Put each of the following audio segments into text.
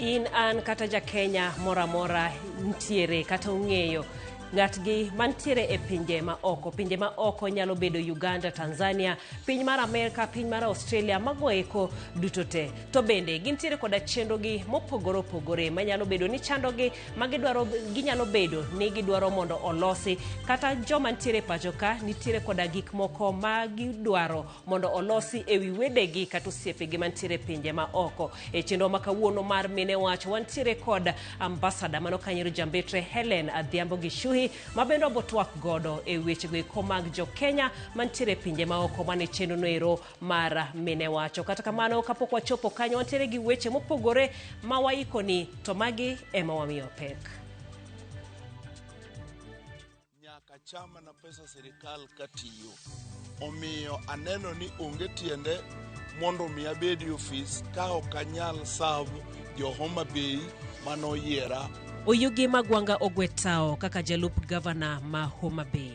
In an kata ja Kenya moro amora ntiere kata ong'eyo ng'atgi mantiere e pinje ma oko. Pinje ma oko nyalo bedo Uganda, Tanzania, piny mar Amerka, piny mar Australia, mago eko duto te. To bende gintiere koda chenrogi mopogore opogore manyalo bedo ni chandogi ma gidwaro ginyalo bedo ni gidwaro mondo olosi kata joma ntiere e pacho ka nitiere koda gik moko ma gidwaro mondo olosi e wi wedegi kata osiepegi mantiere e pinje ma oko. E chenro ma kawuono mar Mine Wach wantiere kod ambasada mano kanyero Jambetre Helen Adhiambo Gichuhi ma bende wabotwak godo e wechego eko mag jo Kenya mantiere e pinje ma oko mane chenro noero mar Mine Wacho. Kata kamano kapok wachopo kanyo wantiere gi weche mopogore ma waikoni to magi ema wamiyo pek. Nyaka cham mana pesa sirikal katiyo. Omiyo aneno ni onge tiende mondo mi abed e ofis ka ok anyal serve jo Homa Bay manoyiera. Oyugi Magwanga ogwe tao kaka jalup gavana ma Homa Bay.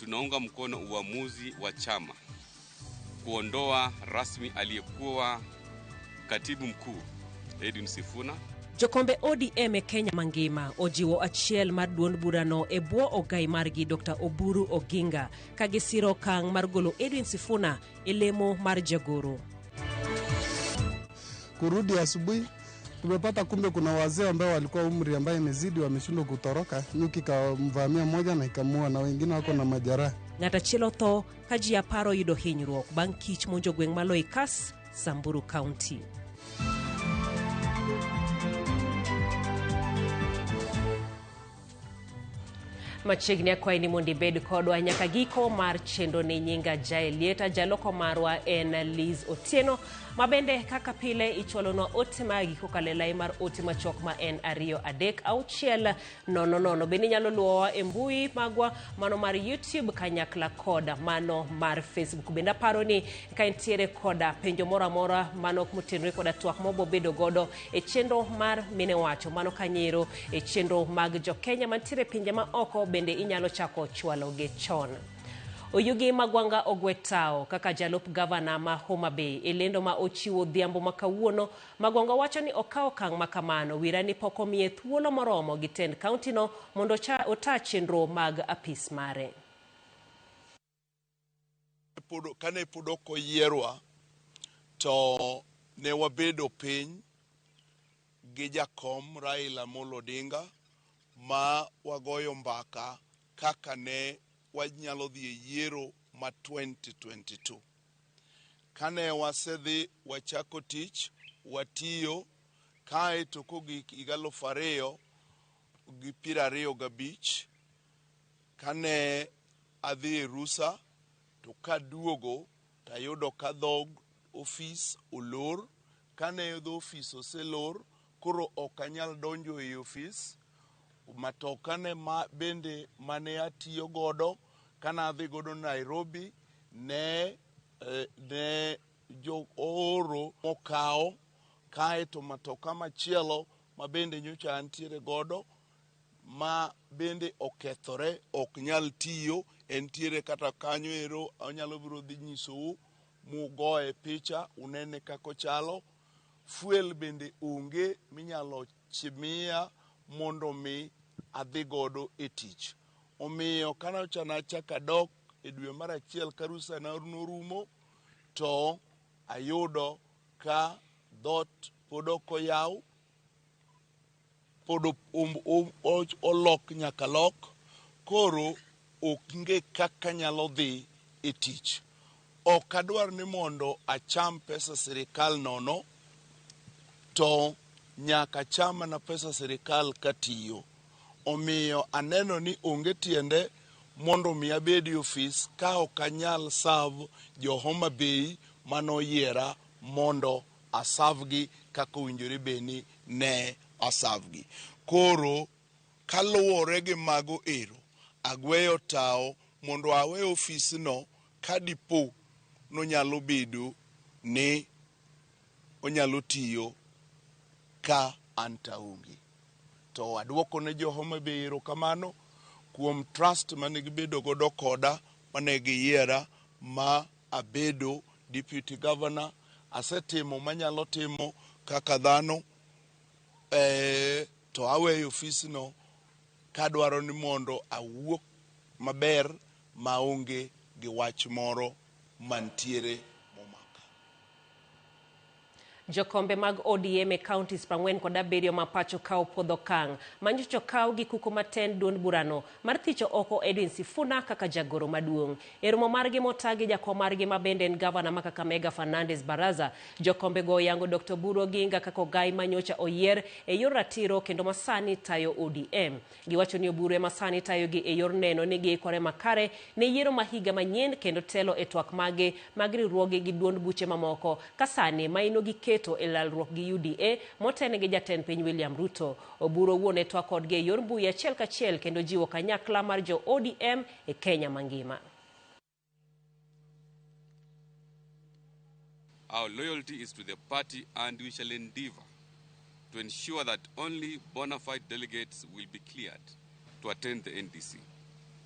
Tunaunga mkono uamuzi wa chama kuondoa rasmi aliyekuwa katibu mkuu Edwin Sifuna. Jokombe ODM e Kenya mangima ojiwo achiel mar duond burano e bwo ogai margi Dr. Oburu Oginga ka gisiro okang' mar golo Edwin Sifuna e lemo mar jagoro. Kurudi asubuhi tumepata kumbe kuna wazee ambao walikuwa umri ambaye imezidi wameshindwa kutoroka, nyuki ikamvamia mmoja na ikamua, na wengine wako na majeraha. Ng'at achiel otho ka ji apar oyudo hinyruok bang' kich monjo gweng' ma Loikas, Samburu County. Machiegni akwayi ni mondo ibed kodwa nyaka giko mar chenro ni. Nyinga Jael Lieta, jaloko marwa en Liz Otieno, ma bende kaka pile ichwalonwa ote magi kokalo e lai mar ote machuok ma en 23600. Bende inyalo luwowa e mbui magwa mano mar YouTube kanyakla koda mano mar Facebook. Bende aparo ni ka intiere koda penjo moro amora mano motenore koda twak mawabobedo godo e chenro mar Mine Wacho mano kanyero e chenro mag jo Kenya mantiere e pinje ma oko, bende inyalo chako chwalo gi chon. Oyugi Magwanga ogwe tao kaka jalup gavana ma Homa Bay. E lendo ma ochiwo odhiambo ma kawuono, Magwanga wacho ni okawo okang' ma kamano wira ni pok omiye thuolo moromo gi tend kauntino mondo ota chenro mag apis mare. Kane pod ok oyierwa to ne wabedo piny gi jakom Raila Amolo Odinga ma wagoyo mbaka kaka ne wanyalo dhi e yiero ma 2022. Kane wasedhi wachako tich, watiyo, kaeto kogik higa 2025, kane adhi e rusa to kaduogo tayudo ka dhog ofis olor. Kane dho ofis oselor, koro ok anyal donjo e ofis. Matoka ne ma bende mane atiyo godo kane adhi godo Nairobi ne jo ooro mokawo, kaeto matoka machielo ma bende nyocha antiere godo ma bende okethore ok nyal tiyo, entiere kata kanyo ero anyalo biro dhi nyisou mugoye picha unene kaka ochalo. Fuel bende onge minyalo miya mondo mi adhi godo e tich. Omiyo kanocha nachako adok e dwe mar achiel ka rusa na norumo, to ayudo ka dhot pod ok oyaw, pod olok nyaka lok, koro onge kaka nyalo dhi e tich. Ok adwar ni mondo acham pesa sirikal nono, to nyaka acham mana pesa sirikal katiyo. Omiyo aneno ni onge tiende mondo mi abed e ofis ka ok anyal serve jo Homa Bay manoyiera mondo aserve-gi kaka owinjore bed ni ne aserve-gi. Koro kaluwore gi mago ero, agweyo tawo mondo awe ofisno ka dipo nonyalo bedo ni onyalo tiyo ka an taonge. To aduoko ne jo Homa Bay erokamano kuom trust mane gibedo godo koda mane giyiera ma abedo deputy governor. Asetimo manyalo timo kaka dhano, to aweyo ofisno kadwaro ni mondo awuok maber maonge gi wach moro mantiere momaka. Jokombe mag ODM e counties 47 ma pacho ka opwodho okang' manyocha okaw gi kuku matend duond burano mar thicho oko Edwin Sifuna kaka jagoro maduong'. E romo margi motagi jakom margi ma bende en gavana ma Kakamega Fernandes Baraza, jokombe go oyango Dr. Oburu Oginga kaka ogai manyocha oyier e yor ratiro kendo masani tayo ODM. Giwacho ni Oburu ema sani tayogi e yor neno ni giikore makare ne yiero ma higa manyien kendo telo e twak mage mag riwruoge gi duond buche mamoko ka sani maino giketo e lalruok gi UDA motene gi jatend piny William Ruto. Oburu owuon e twak kodgi e yor mbui achiel kachiel kendo jiwo kanyakla mar jo ODM e Kenya mangima. Our loyalty is to the party and we shall endeavor to ensure that only bona fide delegates will be cleared to attend the NDC.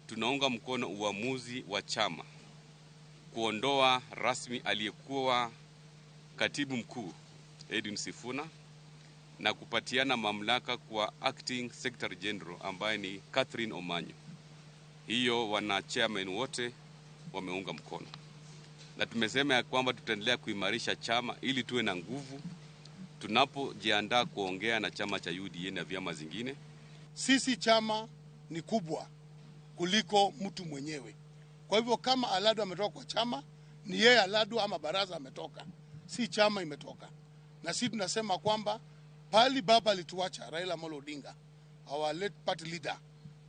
Tunaunga mkono uamuzi wa chama kuondoa rasmi aliyekuwa katibu mkuu Edwin Sifuna na kupatiana mamlaka kwa acting secretary general ambaye ni Catherine Omanyo. Hiyo wana chairman wote wameunga mkono, na tumesema ya kwamba tutaendelea kuimarisha chama ili tuwe na nguvu tunapojiandaa kuongea na chama cha UDA na vyama zingine. Sisi chama ni kubwa kuliko mtu mwenyewe. Kwa hivyo kama Aladu ametoka kwa chama, ni yeye Aladu ama baraza ametoka, si chama imetoka. Na sisi tunasema kwamba pali baba alituacha, Raila Amolo Odinga, our late party leader,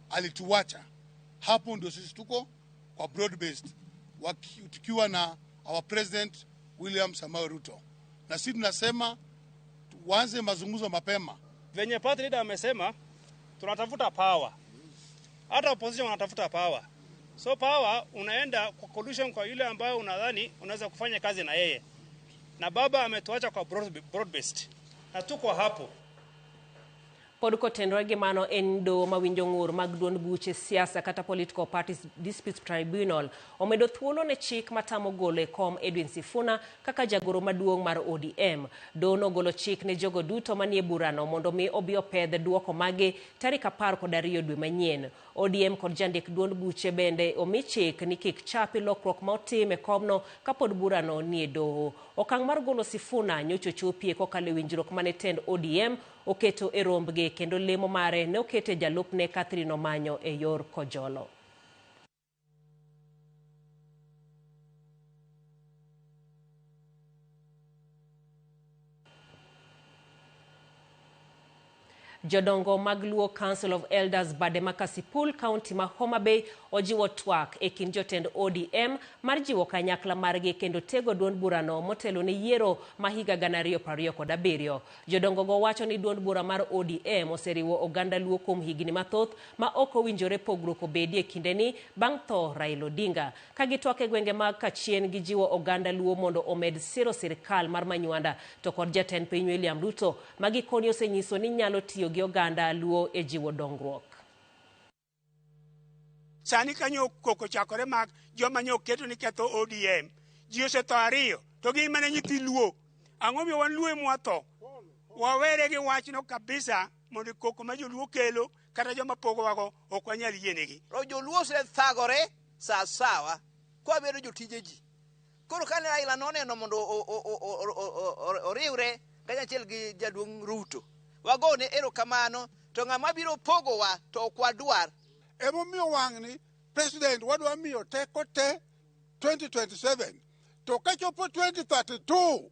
alituacha. Hapo ndio sisi tuko kwa broad based, tukiwa na our president William Samoei Ruto. Na sisi tunasema tuanze mazungumzo mapema. Venye party leader amesema tunatafuta power. Hata opposition wanatafuta power. So power unaenda kwa coalition kwa yule ambayo unadhani unaweza kufanya kazi na yeye. Na baba ametuacha kwa broad based. Na tuko hapo. Pod kotenore gi mano en doho mawinjo ng'ur mag duond buche siasa kata Political Parties Disputes Tribunal omedo thuolo ne chik matamo golo e kom Edwin Sifuna kaka jagoro maduong' mar ODM. Doho nogolo chik ne jogo duto manie burano mondo mi obi opedh duoko mage tarik 12 dwe manyien. ODM kod jandik duond buche bende omi chik ni kik chapi lokruok ma otim e komno kapod burano nie doho. Okang' mar golo Sifuna nyocha ochopie kokalo e winjruok mane tend ODM oketo e rombgi kendo lemo mare ne okete jalupne Catherine Omanyo e yor kojolo. Jodongo mag Luo Council of Elders bade ma Kasipul, County ma Homa Bay ojiwo twak e kind jotend ODM mar jiwo kanyakla margi kendo tego duond burano motelo ne yiero ma higa 2027. Jodongo go wacho ni duond bura mar ODM oseriwo oganda Luo kuom higni mathoth ma ok owinjore pogruok obedie e kindeni bang' tho Raila Odinga. Ka gitwak e gwenge mag Kachien gijiwo oganda Luo mondo omed siro sirikal mar Manywanda to kod jatend piny William Ruto ma gikoni osenyiso ni nyalo tiyo gi oganda Luo e jiwo dongruok. Sani kanyo koko chakore mag joma nyo keto ni ketho ODM. Ji osetho ariyo to gin mana nyithi Luo. Ang'o miyo wan Luo ema watho? Wawere gi wachno kabisa mondo koko ma joluo kelo kata joma pogowago ok wanyal yienegi. To joluo osethagore sawasawa kwabedo jotije ji. Koro kane Raila noneno mondo oriwre kanyachiel gi jaduong' Ruto, wagone erokamano, to ng'ama biro pogowa to ok wadwar. Emomiyo wang'ni president wadwa miyo teko te 2027 to kachopo 2032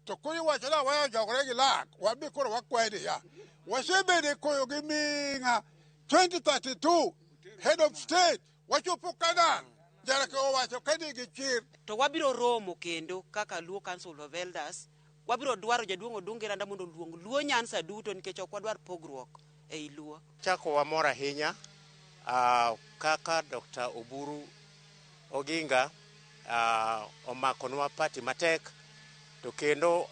to koro iwacho ni awaya jogore gi lak wabi koro wakwede ya wasebedo koyo gi ming'a 2032 head of state wachopo Canaan Jarake owacho ka nigi chir. To wabiro romo kendo kaka Luo Council of Elders, wabiro dwaro jaduong' Odunga Randa mondo oluong Luo Nyanza duto nikech ok wadwar pogruok ei Luo. Chako wamor ahinya kaka Dr. Oburu Oginga omakonwa party matek, to kendo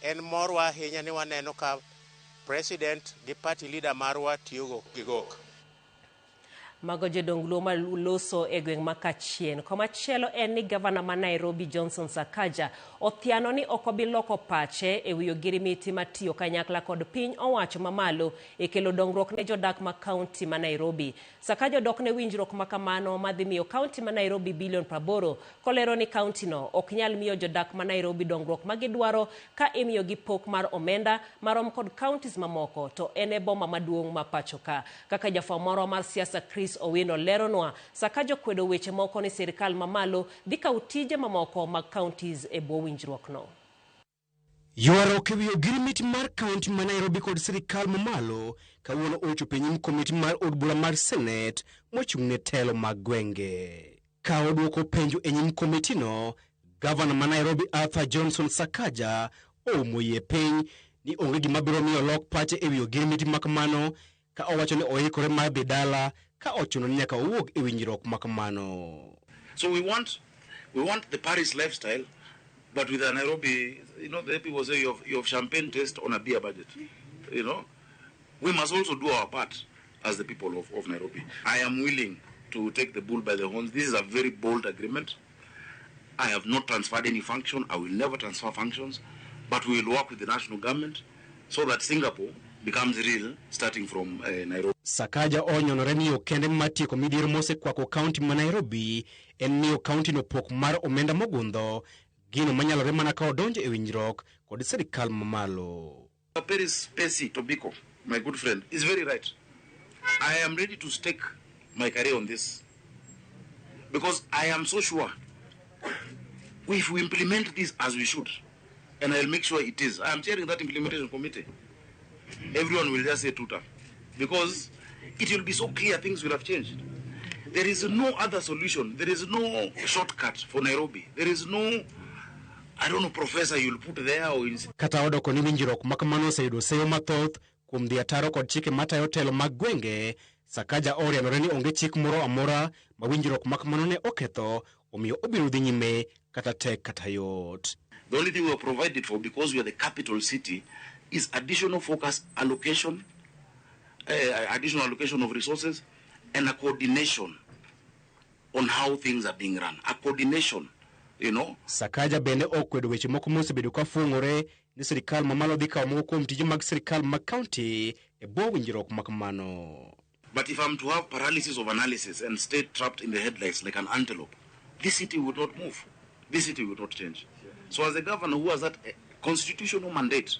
en morwa ahinya ni waneno ka president gi party leader marwa tiyogo gi gok. Mago jodong Luo maloso e gweng' ma Kachien. Komachielo en ni gavana ma Nairobi Johnson Sakaja othiano ni ok obi loko pache e wi ogirimiti matiyo kanyakla kod piny owacho mamalo e kelo dongruok ne jodak ma kaunti ma Nairobi. Sakaja odok ne winjruok ma kamano madhi miyo kaunti ma Nairobi bilion 80 kolero ni kaunti no ok nyal miyo jodak ma Nairobi dongruok ma gidwaro ka imiyogi pok mar omenda marom kod counties mamoko to en e boma maduong' ma pacho ka. Kaka jafwambo moro mar siasa Chris Owino leronwa, Sakaja okwedo weche moko ni sirikal mamalo dhi kawo tije mamoko mag counties e bwo winjruokno. Ywaruok ewi ogirimiti mar kaunti ma Nairobi kod sirikal mamalo kawuono ochopo e nyim komiti mar od bura mar Senet mochung' ne telo mag gwenge. Ka odwoko penjo e nyim komitino, gavana ma Nairobi Arthur Johnson Sakaja oumo yie piny ni onge gima biro miyo lok pache ewi ogirimiti ma kamano ka owacho ni oikore mar dhi dala ka ochuno ni nyaka owuog e winjruok ma kamano. So we want the Paris lifestyle, but with a Nairobi, the people say you have champagne taste on a beer budget. We must also do our part as the people of Nairobi. I am willing to take the bull by the horns. This is a very bold agreement. I have not transferred any function. I will never transfer functions, but we will work with the national government so that Singapore becomes real starting from Nairobi. Sakaja onyonore ni yo kende mar tieko midhiero mosekwako kaunti ma Nairobi en miyo kaunti no pok mar omenda mogundho, gino manyalore mana ka odonjo e winjruok kod sirikal mamalo. Peris Pesi Tobiko, my good friend, is very right. I am ready to stake my career on this because I am so sure if we implement this as we should, and I'll make sure it is, I am chairing that implementation committee. Everyone will just say tuta because it will be so clear things will have changed. There is no other solution. There is no shortcut for Nairobi. There is no, I don't know, professor you'll put there or in Kata odoko ni winjruok ma kamano oseyudo seyo mathoth kuom dhi ataro kod chike matayo telo mag gwenge, Sakaja orianore ni onge chik moro amora ma winjruok ma kamano ne oketho, omiyo obiro dhi nyime kata tek kata yot. The only thing we are provided for, because we are the capital city, is additional focus allocation, additional allocation of resources, and a coordination on how things are being run. A coordination. Sakaja bende okwedo weche moko mosebedo ka fung'ore ni sirikal mamalo dhi kawo moko kuom tije mag sirikal mag kaunti e bwo winjruok ma kamano. But if I'm to have paralysis of analysis and stay trapped in the headlights like an antelope, this city would not move. This city would not change. So as a governor who has that constitutional mandate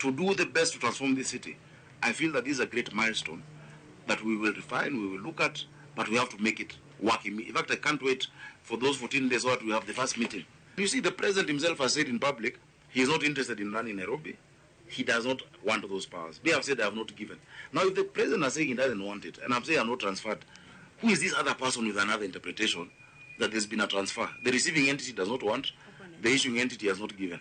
to do the best to transform this city, I feel that this is a great milestone that we will refine, we will look at, but we have to make it work. In fact, I can't wait for those 14 days so that we have the first meeting. You see, the president himself has said in public he is not interested in running Nairobi. He does not want those powers. They have said I have not given. Now, if the president is saying he doesn't want it, and I'm saying I'm not transferred, who is this other person with another interpretation that there's been a transfer? The receiving entity does not want, the issuing entity has not given.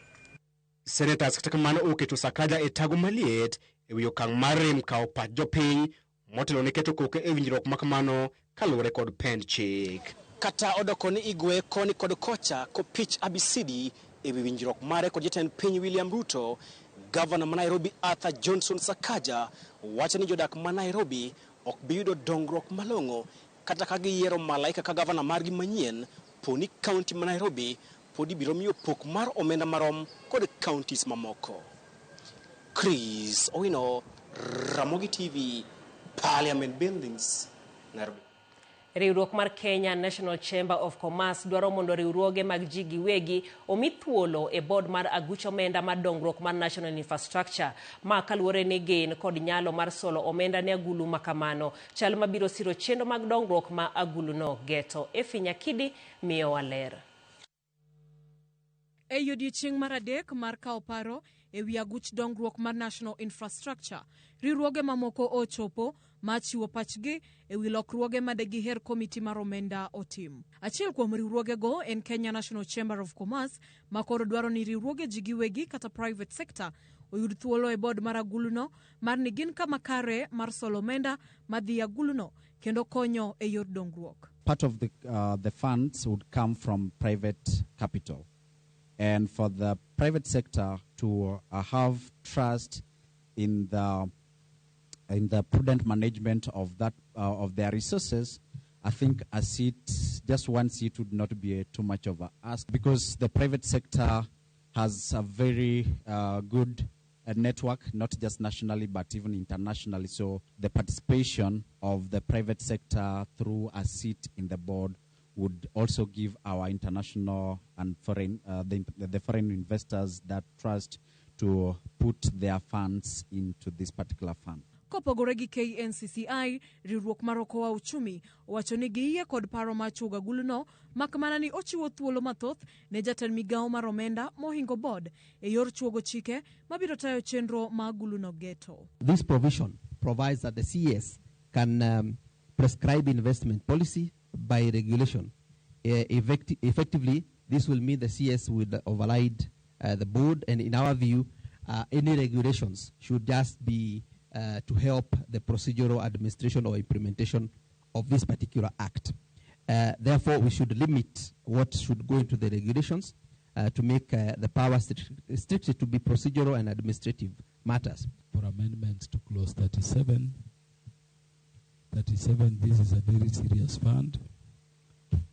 Senators kata kamano oketo Sakaja e tago maliet e wi okang' mar rem kawo pach jopiny motelo ne keto koke e winjruok ma kamano kaluwore kod pend chik. Kata odoko ni igwe koni kod kocha kopich abisidi e wi winjruok mare kod jatend piny William Ruto, gavana ma Nairobi Arthur Johnson Sakaja wacho ni jodak ma Nairobi ok bi yudo dongruok malong'o kata ka giyiero malaika ka gavana margi manyien poni kaunti ma Nairobi pod ibiro miyo pok mar omenda marom kod counties mamoko. Chris Owino, Ramogi TV, Parliament Buildings, Nairobi. Riwruok mar Kenya National Chamber of Commerce dwaro mondo riwruoge mag ji giwegi omi thuolo e board mar aguch omenda mar dongruok mar National Infrastructure. Ma kaluwore ni gin kod nyalo mar solo omenda ne agulu ma kamano, chal mabiro siro chenro mag dongruok ma aguluno geto. Efi Nyakidi miyowa ler. E odiechieng' mar adek mar kawo paro e wi aguch dongruok mar National Infrastructure, riwruoge mamoko ochopo ma chiwo pachgi e wi lokruoge ma degiher komiti mar omenda otim. Achiel kuom riwruogego en Kenya National Chamber of Commerce ma koro dwaro ni riwruoge ji giwegi kata private sector oyud thuolo e board mar aguluno mar ni gin kama kare mar solo omenda madhi aguluno kendo konyo e yor dongruok. Part of the funds would come from private capital. And for the private sector to have trust in the in the prudent management of that of their resources, I think a seat, just one seat, would not be too much of a ask, because the private sector has a very good network, not just nationally but even internationally. So the participation of the private sector through a seat in the board would also give our international and foreign, the foreign investors that trust to put their funds into this particular fund. Kopogore gi KNCCI, riwruok mar Okoa Uchumi owacho ni giyie kod paro mar chuogo aguluno, mak mana ni ochiwo thuolo mathoth ne jatend migawo mar omenda mohingo board e yor chuogo chike mabiro tayo chenro ma aguluno geto. This provision provides that the CS can prescribe investment policy by regulation. Effectively, this will mean the CS will override the board, and in our view, any regulations should just be to help the procedural administration or implementation of this particular act. Therefore, we should limit what should go into the regulations to make the power strictly to be procedural and administrative matters. For amendments to Clause 37, this is a very serious fund.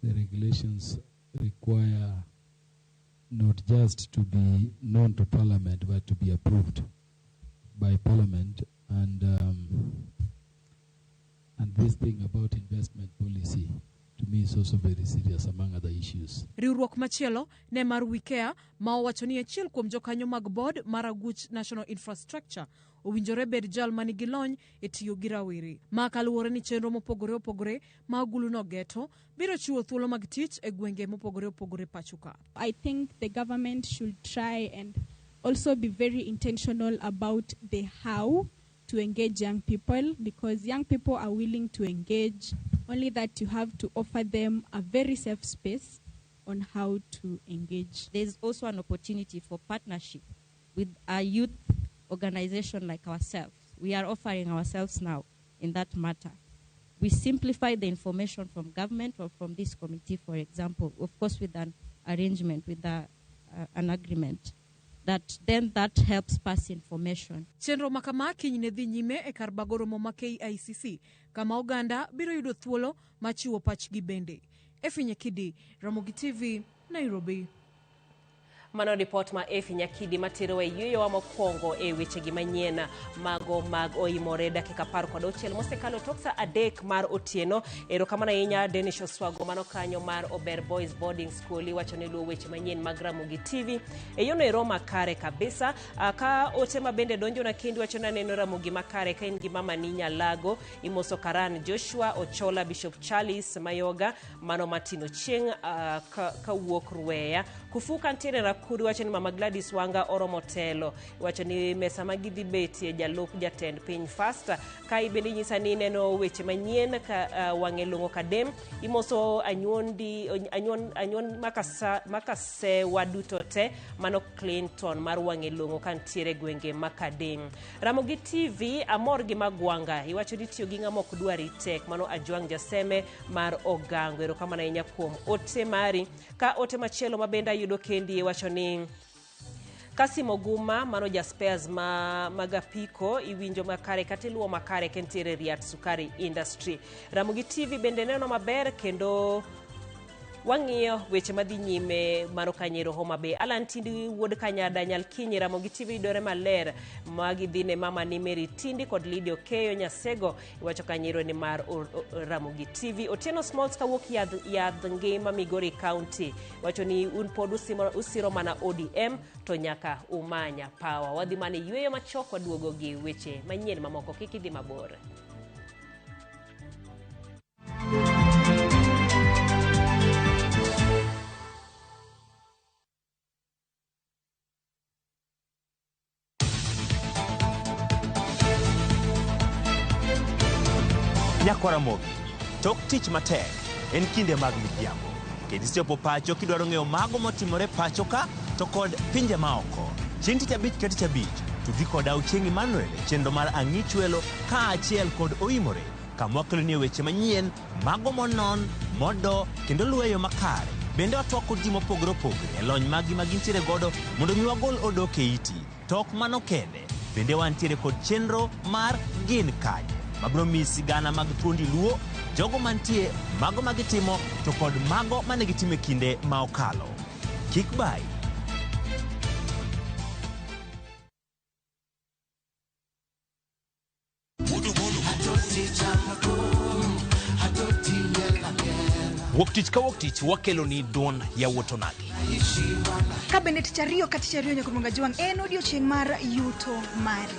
The regulations require not just to be known to Parliament, but to be approved by Parliament. And this thing about investment policy, to me, is also very serious, among other issues. Riwruok machielo ne mar WeCare ma owacho ni achiel kuom jokanyo mag board mar aguch National Infrastructure owinjore bed jal manigi lony e tiyo gi rawere. Ma kaluwore ni chenro mopogore opogore ma aguluno geto biro chiwo thuolo mag tich e gwenge mopogore opogore pacho ka. I think the government should try and also be very intentional about the how to engage young people, because young people are willing to engage, only that you have to offer them a very safe space on how to engage. There's also an opportunity for partnership with a youth organization like ourselves. We are offering ourselves now in that matter. We simplify the information from government or from this committee, for example, of course with an arrangement, with an agreement. That then that helps pass information. Chenro makama kiny ne dhi nyime e kar bago romo ma KICC kama oganda biro yudo thuolo mar chiwo pachgi bende. Effie Nyakidi, Ramogi TV, Nairobi. Mano ripot ma Effie Nyakidi materowa e yueyowa mokwongo e wechegi manyien mago mag oimore dakika 16 mosekalo tok sa 3 mar otieno. Erokamano ahinya Denish Oswago mano kanyo mar Ober Boys Boarding School iwacho ni luwo weche manyien mag Ramogi TV e yono ero makare kabisa. Ka ote ma bende donjona kendo wacho ni aneno Ramogi makare ka in gi mama ni Nyalago, imoso Karan Joshua Ochola, Bishop Charles Mayoga, mano Martin Ochieng kawuok Rweya. Kufuka ntiere Nakuru wacho ni Mama Gladys Wanga oromo telo, wacho ni mesa ma gidhi betie jalup jatend piny Fasta. Ka ibende inyisa ni ineno weche manyien ka wang'e long'o kadem, imoso anyuon makasewa duto te, mano Clinton mar wang'e long'o kantiere gwenge makadem. Ramogi TV amor gi Magwanga iwacho ni tiyo gi ng'ama ok dwari tek, mano Ajwang' Jaseme mar Ogango. Erokamano ahinya kuom ote mari. Ka ote machielo ma bende ayudo kendi wacho ni Kasim Oguma mano ja spares ma magapiko iwinjo makare kata iluwo makare kentiere Riat Sukari Industry. Ramogi TV bende neno maber kendo wang'iyo weche madhi nyime mano kanyero Homa Bay. Alan Tindi wuod Kanyada Nyalkinyi, Ramogi TV yudore maler magi dhine mama ni Mary Tindi kod Lydia Okeyo Nyasego iwacho kanyero ni mar Ramogi TV. Otieno Smalls kawuok yadh ngima Migori County wacho ni un pod usiro mana ODM to nyaka umanya power. Wadhi mana yueyo machok waduogo gi weche manyien mamoko, kik idhi mabor. Nyakwara Ramogi, tok tich matek en kinde mag midhiambo. Kendo isechopo pacho kidwaro ng'eyo mago motimore pacho ka to kod pinje maoko. Chieng' tich abich ka tich abich, tudri koda Ochieng' Emmanuel e chenro mar Ang'ich Welo kaachiel kod Oimore, kama wakeloni weche manyien, mago monon, modo kendo luwo makare. Bende watwak kod ji mopogore opogore e lony maggi ma gintiere godo mondo mi wagol odok e iti. To ok mano kende, Bende wantiere kod chenro mar Gin Kanye, mabiro miyi sigana mag thuondi Luo, jogo mantie, mago ma gitimo, to kod mago mane gitimo e kinde ma okalo. Kik bayi. Wuok tich ka wuok tich wakeloni duond yawuot onagi. Ka bende tich ariyo ka tich ariyo nyaka Mwanga Jwang' en odiochieng' mar yuto mari.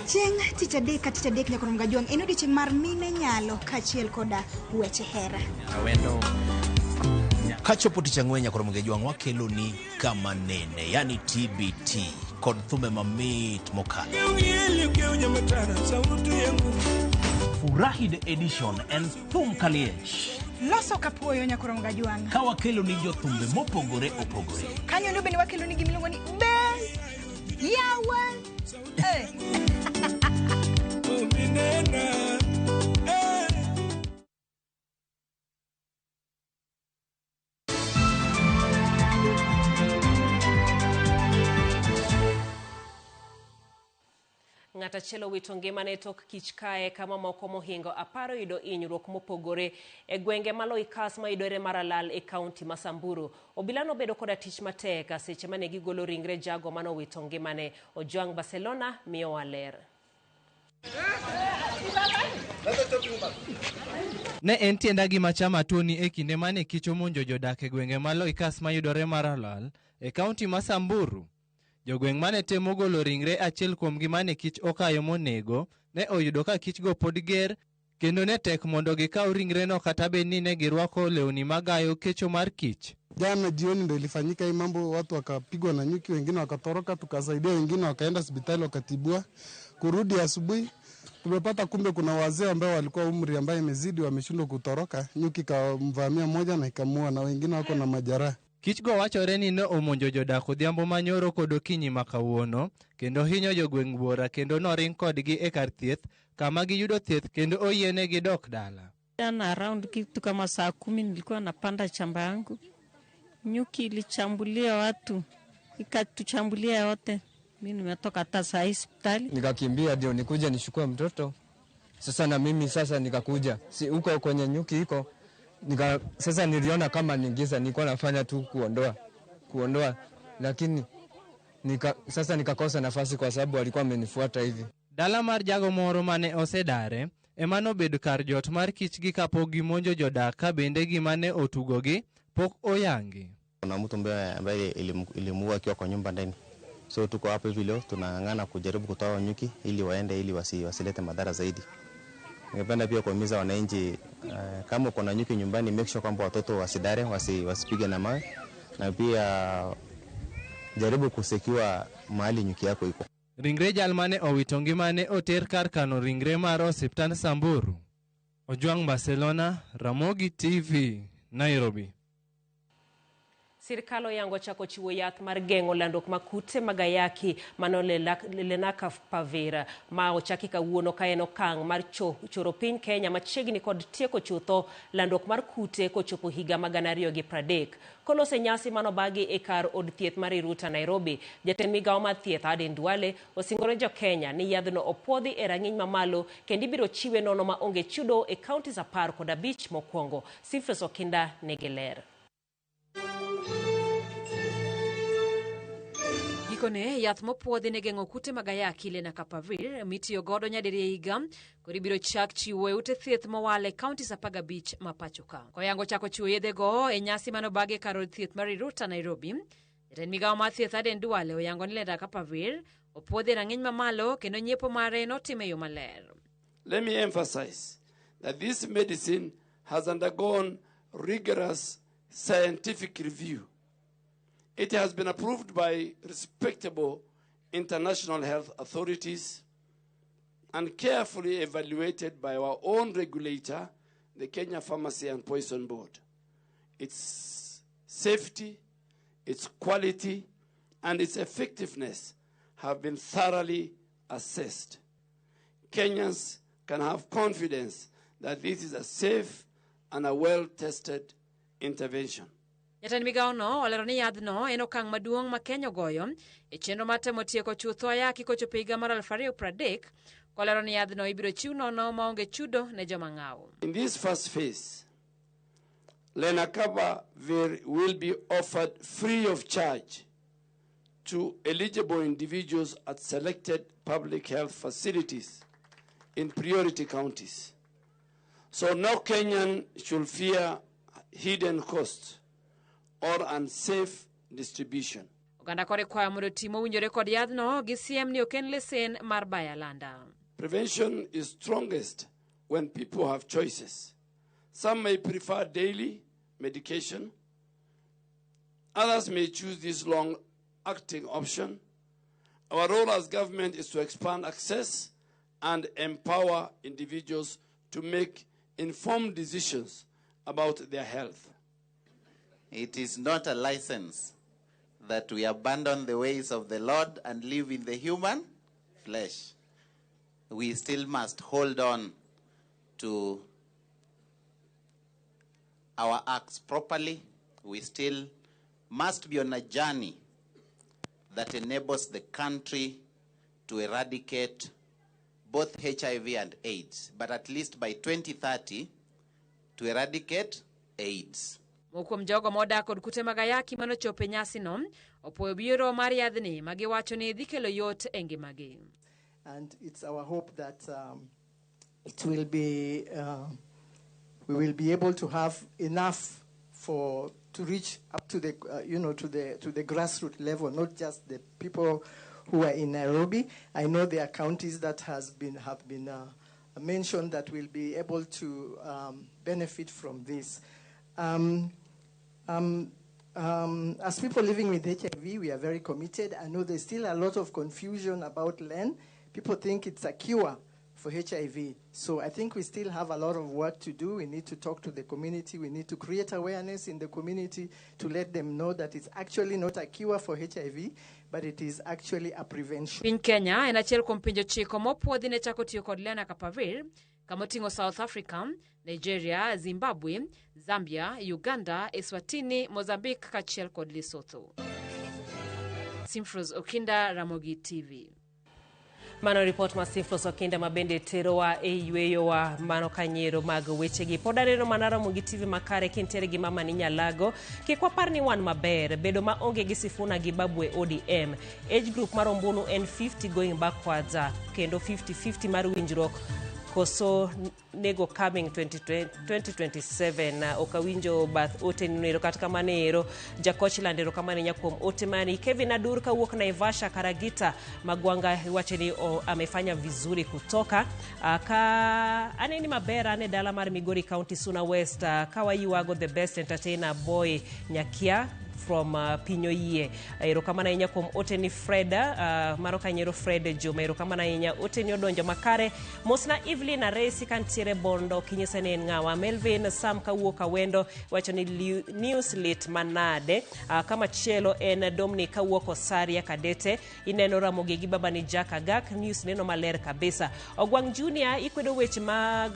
Chieng' tich adek ka tich adek nyaka Mwanga Jwang' en odiochieng' mar mine nyalo kaachiel koda weche hera. Awendo. Kachopo tich ang'wen nyaka Mwanga Jwang' wakeloni kama nene, yani TBT kod thumbe mamit mokalo. Furahi the Edition en thum kaliech. Loso kapuoyo nyaka Mwanga Jwang'. Ka wakeloni jothumbe mopogore opogore. Kanyo ndo bende wakeloni gimiluongo ni be yawa. Ng'at achiel owito ngimane tok kich kae kama moko mohingo 10 oyudo hinyruok mopogore e gwenge ma Loikas mayudore Maralal e kaunti ma Samburu. Obila nobedo koda tich matek seche mane gigolo ringre jago manowito ngimane. Ojwang Barcelona miyowa ler. Ne en tienda gima chama tuoni e kinde mane kich omonjo jodak e gwenge ma Loikas mayudore Maralal e kaunti ma Samburu. Jogweng' mane temo golo ringre achiel kuomgi mane kich okayo monego ne oyudo ka kichgo pod ger kendo ne tek mondo gikaw ringreno kata bed ni ne girwako lewni magayo kecho mar kich. Jana jioni ndo ilifanyika hii mambo, watu wakapigwa na nyuki, wengine wakatoroka, tukasaidia wengine wakaenda hospitali wakatibua. Kurudi asubuhi tumepata kumbe kuna wazee ambao walikuwa umri ambaye imezidi wameshindwa kutoroka, nyuki kamvamia mmoja na ikamua, na wengine wako na majeraha. Kichgo wachore ni ne omonjo jodak odhiambo manyoro kod okinyi ma kawuono kendo hinyo jogweng' buora kendo noring kodgi e kar thieth kama giyudo thieth kendo oyienegi dok dala. Jana around kitu kama saa 10 nilikuwa napanda shamba yangu. Nyuki ilichambulia watu, ikatuchambulia yote. Mimi nimetoka hata saa hii hospitali. Nikakimbia ndio nikuja nishukue mtoto. Sasa na mimi sasa nikakuja. Si huko kwenye nyuki iko. Sasa niliona kama ni giza, nilikuwa nafanya tu kuondoa, lakini sasa nikakosa nafasi kwa sababu walikuwa wamenifuata hivi. Dala mar jago moro mane osedare ema nobedo kar jot mar kichgi kapok gimonjo jodak ka bende gima ne otugogi pok oyangi. Kuna mtu ambaye ilimuua akiwa kwa nyumba ndani. So tuko hapa hivi leo tunang'ang'ana kujaribu kutoa nyuki ili waende ili wasilete madhara zaidi. Ningependa pia kuhimiza wananchi, kama uko na nyuki nyumbani, make sure kwamba watoto wasidare, wasipige na mawe, na pia jaribu kusecure mahali nyuki yako iko. Ringre jal mane owito ngimane oter kar kano ringre mar osiptand Samburu. Ojwang Barcelona, Ramogi TV, Nairobi. Sirkal oyango chako chiwo yath mar geng'o landruok mag kute mag ayaki mano Lenacapavir ma ochaki kawuono ka en okang' mar choro piny Kenya machiegni kod tieko chutho landruok mar kute kochopo higa mag 2030. Kolose nyasi manobagi e kar od thieth mar Iruta Nairobi, jatend migawo mar thieth Aden Duale osingore jo Kenya ni yadhno opuodhi e rang'iny mamalo kendo ibiro chiwe nono ma onge chudo e counties 15 mokwongo. Sifres Okinda nigi ler. Gikone yath mopuodhi ne geng'o kute mag ayaki Lenacapavir mitiyo godo nyadiriyo e higa koro ibiro chak chiwo e ute thieth mowal e counties 15 ma pacho ka. Koyango chako chiwo yedhego e nyasi manobagi e kar od thieth mar Iruta Nairobi, jatend migawo mar thieth Aden Duale oyango ni Lenacapavir opuodhi e rang'iny mamalo kendo nyiepo mare notim e yo maler. Let me emphasize that this medicine has undergone rigorous scientific review. It has been approved by respectable international health authorities and carefully evaluated by our own regulator, the Kenya Pharmacy and Poison Board. Its safety, its quality, and its effectiveness have been thoroughly assessed. Kenyans can have confidence that this is a safe and a well-tested intervention. Jatend migawono olero ni yadhno en okang' maduong' ma Kenya ogoyo e chenro mar temo tieko chutho ayaki kochopo higa mar 2030, kolero ni yadhno ibiro chiw nono maonge chudo ne joma ng'awo. In this first phase, Lenacapavir will be offered free of charge to eligible individuals at selected public health facilities in priority counties. So no Kenyan should fear hidden costs or unsafe distribution. Oganda kore kwayo mondo oti mowinjore kod yadhno gi siem ni ok en lesen mar bayo alanda. Prevention is strongest when people have choices. Some may prefer daily medication. Others may choose this long-acting option. Our role as government is to expand access and empower individuals to make informed decisions about their health. It is not a license that we abandon the ways of the Lord and live in the human flesh. We still must hold on to our acts properly. We still must be on a journey that enables the country to eradicate both HIV and AIDS, but at least by 2030, to eradicate AIDS. Moko kuom jogo modak kod kute mag ayaki manochopo e nyasino opuoyo biro mar yadhni ma giwacho ni dhi kelo yot e ngimagi. And it's our hope that it will be, we will be able to have enough for to reach up to the, to the grassroots level, not just the people who are in Nairobi. I know there are counties that have been mentioned that will be able to benefit from this. As people living with HIV, we are very committed. I know there's still a lot of confusion about LEN. People think it's a cure for HIV. So I think we still have a lot of work to do. We need to talk to the community. We need to create awareness in the community to let them know that it's actually not a cure for HIV, but it is actually a prevention. Piny Kenya en achiel kuom pinje 9 mopuodhi ne chako tiyo kod Lenacapavir, kamoting'o South Africa, Nigeria, Zimbabwe, Zambia, Uganda, Eswatini, Mozambique kaachiel kod Lesotho. Simfros Okinda, Ramogi TV. Mano ripot ma Simfros Okinda ma bende terowa e yweyowa mano kanyiero mag wechegi. Pod aneno mana Ramogi TV makare kintiere gi mama ni Nyalago. Kik wapar ni wan maber, bedo ma onge gi Sifuna gi Babu e ODM. Age group mar ombulu en 50 going backwards, kendo 50-50 mar winjruok koso nego coming 2027. Ok awinjo bath ote nero kata kamano ero. Jakoch landero kamano nya kuom ote mani. Kevin Adur kawuok Naivasha Karagita Magwanga wacho ni amefanya vizuri kutoka. Ka aneni maber ane dala mar Migori County Suna West. Kawayuago the best entertainer boy Nyakia from Pinyoyie. Erokamano ahinya kuom ote ni Freda, mano kanyiero Fred Juma. Erokamano ahinya ote ni odonjo makare. Mosna Evelyn Aresi kantiere Bondo kinyise ni en ng'awa. Melvin Sam kawuok Awendo wacho ni news lit manade. Kamachielo en Dominic kawuok Osaria Kadete. Ineno Ramogi gi baba ni Jack Agak. News neno maler kabisa. Ogwang' Junior ikwedo weche mag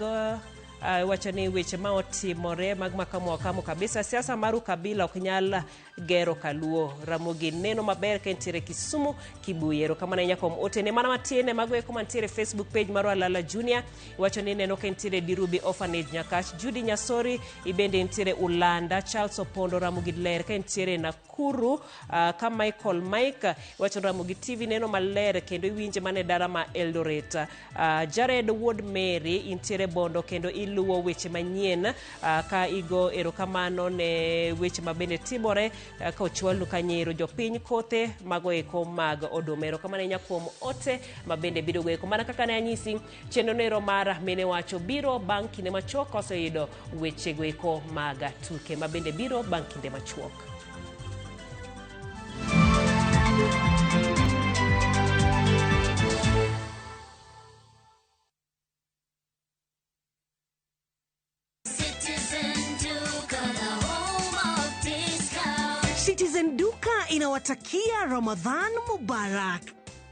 wacho ni weche ma otimore mag makamu wakamu kabisa. Siasa mar ukabila ok nyal gero kaluo. Ramogi neno maber ka entiere Kisumu Kibuye. Erokamano ahinya kuom otene mana matin mago eko mantiere Facebook page mar Alala Junior. Wacho ni neno ka entiere Dirubi Orphanage Nyakach. Judy Nyasori ibende entiere Ulanda. Charles Opondo Ramogi ler ka entiere Nakuru. Ka Michael Mike wacho ni Ramogi TV neno maler kendo iwinje mana e dala ma Eldoret. Jared Wuod Mary intiere Bondo kendo iluwo weche manyien ka igo erokamano ne weche mabende timore ka ochwalnu kanyiero jopiny kothe mago eko mag oduma. Erokamano ahinya kuom ote mabende biro go eko. Mana kaka ne anyisi, chenro nero mar Mine Wacho biro bang' kinde machuok koseyudo wechego eko mag tuke mabende biro bang' kinde machuok. Citizen Duka inawatakia Ramadhan Mubarak.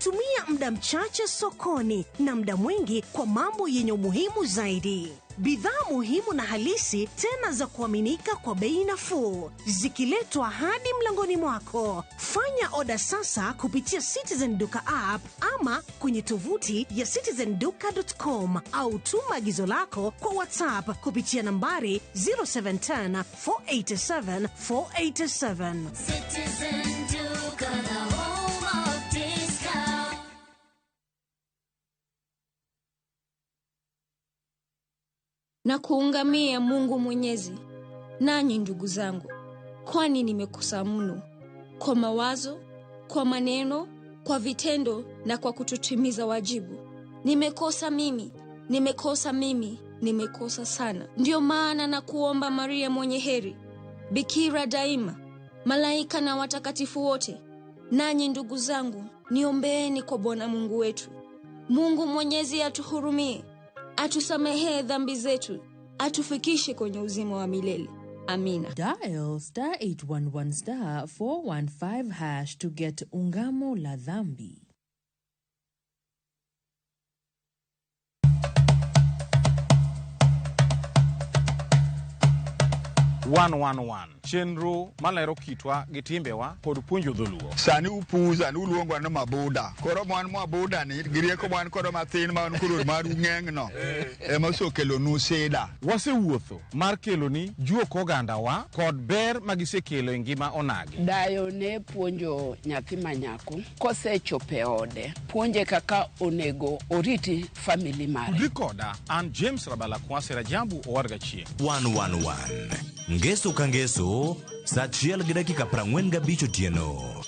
Tumia muda mchache sokoni na muda mwingi kwa mambo yenye umuhimu zaidi. Bidhaa muhimu na halisi tena za kuaminika kwa bei nafuu, zikiletwa hadi mlangoni mwako. Fanya oda sasa kupitia Citizen Duka app ama kwenye tovuti ya citizenduka.com au tuma agizo lako kwa WhatsApp kupitia nambari 0710 487 487. Citizen Duka, the home of discount. Na kuungamia Mungu Mwenyezi, nanyi ndugu zangu, kwani nimekosa mno kwa mawazo, kwa maneno, kwa vitendo na kwa kutotimiza wajibu. Nimekosa mimi, nimekosa mimi, nimekosa sana. Ndiyo maana na kuomba Maria mwenye heri, bikira daima, malaika na watakatifu wote, nanyi ndugu zangu, niombeeni kwa Bwana Mungu wetu. Mungu Mwenyezi atuhurumie, atusamehee dhambi zetu, atufikishe kwenye uzima wa milele. Amina. Dial star 811 star 415 hash to get Ungamo la Dhambi. Chenro malero kitwa gi timbewa kod puonjo dholuo. Sani upuza ni uluongo ni mabuda. Koro mwan mabuda ni gi rieko mwan kodo mathin ma wan koro maru ng'eng no ema osekelonu sida. Wasewuotho mar keloni juok ogandawa kod ber magisekelo e ngima onagi. Dayo ne puonjo nyathi ma nyako kosechopo e ode, puonje kaka onego oriti family mare. Tudri koda an James Rabala Kwasi Rajabu Owarga Chieng'. 111 Ngeso ka ngeso saa 1:45 otieno.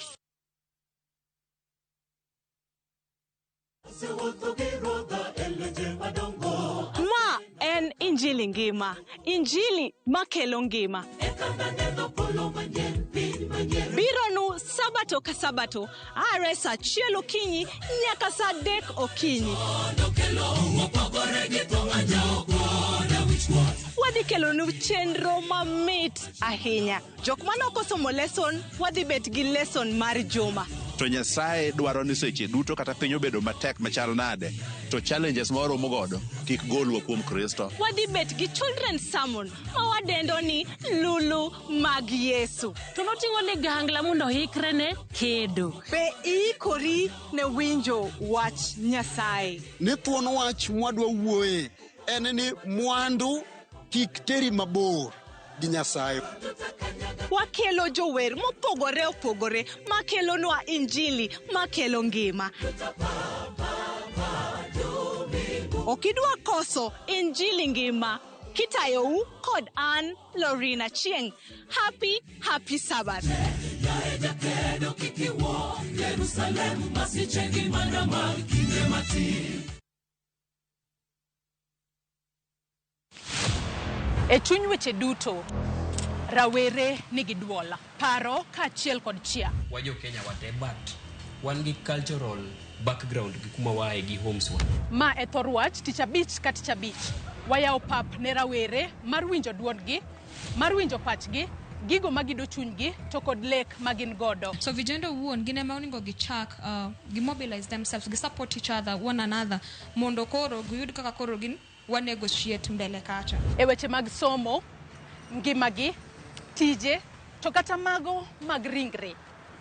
Ma en Injili ngima, Injili makelo ngima. Bironu Sabato ka Sabato, are saa 1 okinyi nyaka saa 3 okinyi. Wadhi kelonu chenro mamit ahinya. Jok mane ok osomo lesson, wadhi bet gi lesson mar juma. To Nyasaye dwaro ni seche duto kata piny obedo matek machal nade, to challenges ma waromo godo kik golwa kuom Kristo. Wadhi bet gi children's sermon ma wadendo ni Lulu mag Yesu. To noting'o ligangla mondo oikre ne kedo. Be iikori ne winjo wach Nyasaye? Ni thuon wach mwadwa wuoye en ni mwandu kik teri mabor gi Nyasaye. Wakelo jower mopogore opogore makelonwa Injili makelo ngima. Okidwa koso Injili ngima kitayou kod an Lorina Chieng. Happy, happy Sabbath. E chuny weche duto, rawere nigi duol, paro kaachiel kod chia. Wajo Kenya wate, but wan gi cultural background gi kuma waaye gi homes wa. Ma e thor wach tich abich ka tich abich. Wayawo pap ne rawere mar winjo duondgi, mar winjo pachgi, gigo magido chunygi to kod lek magin godo. So vijana owuon gin ema onego gichak gi mobilize themselves, gi support each other, one another, mondo koro giyud kaka koro gin wa negotiate mbele kacha. E weche mag somo, ngimagi, tije, to kata mago mag ringre,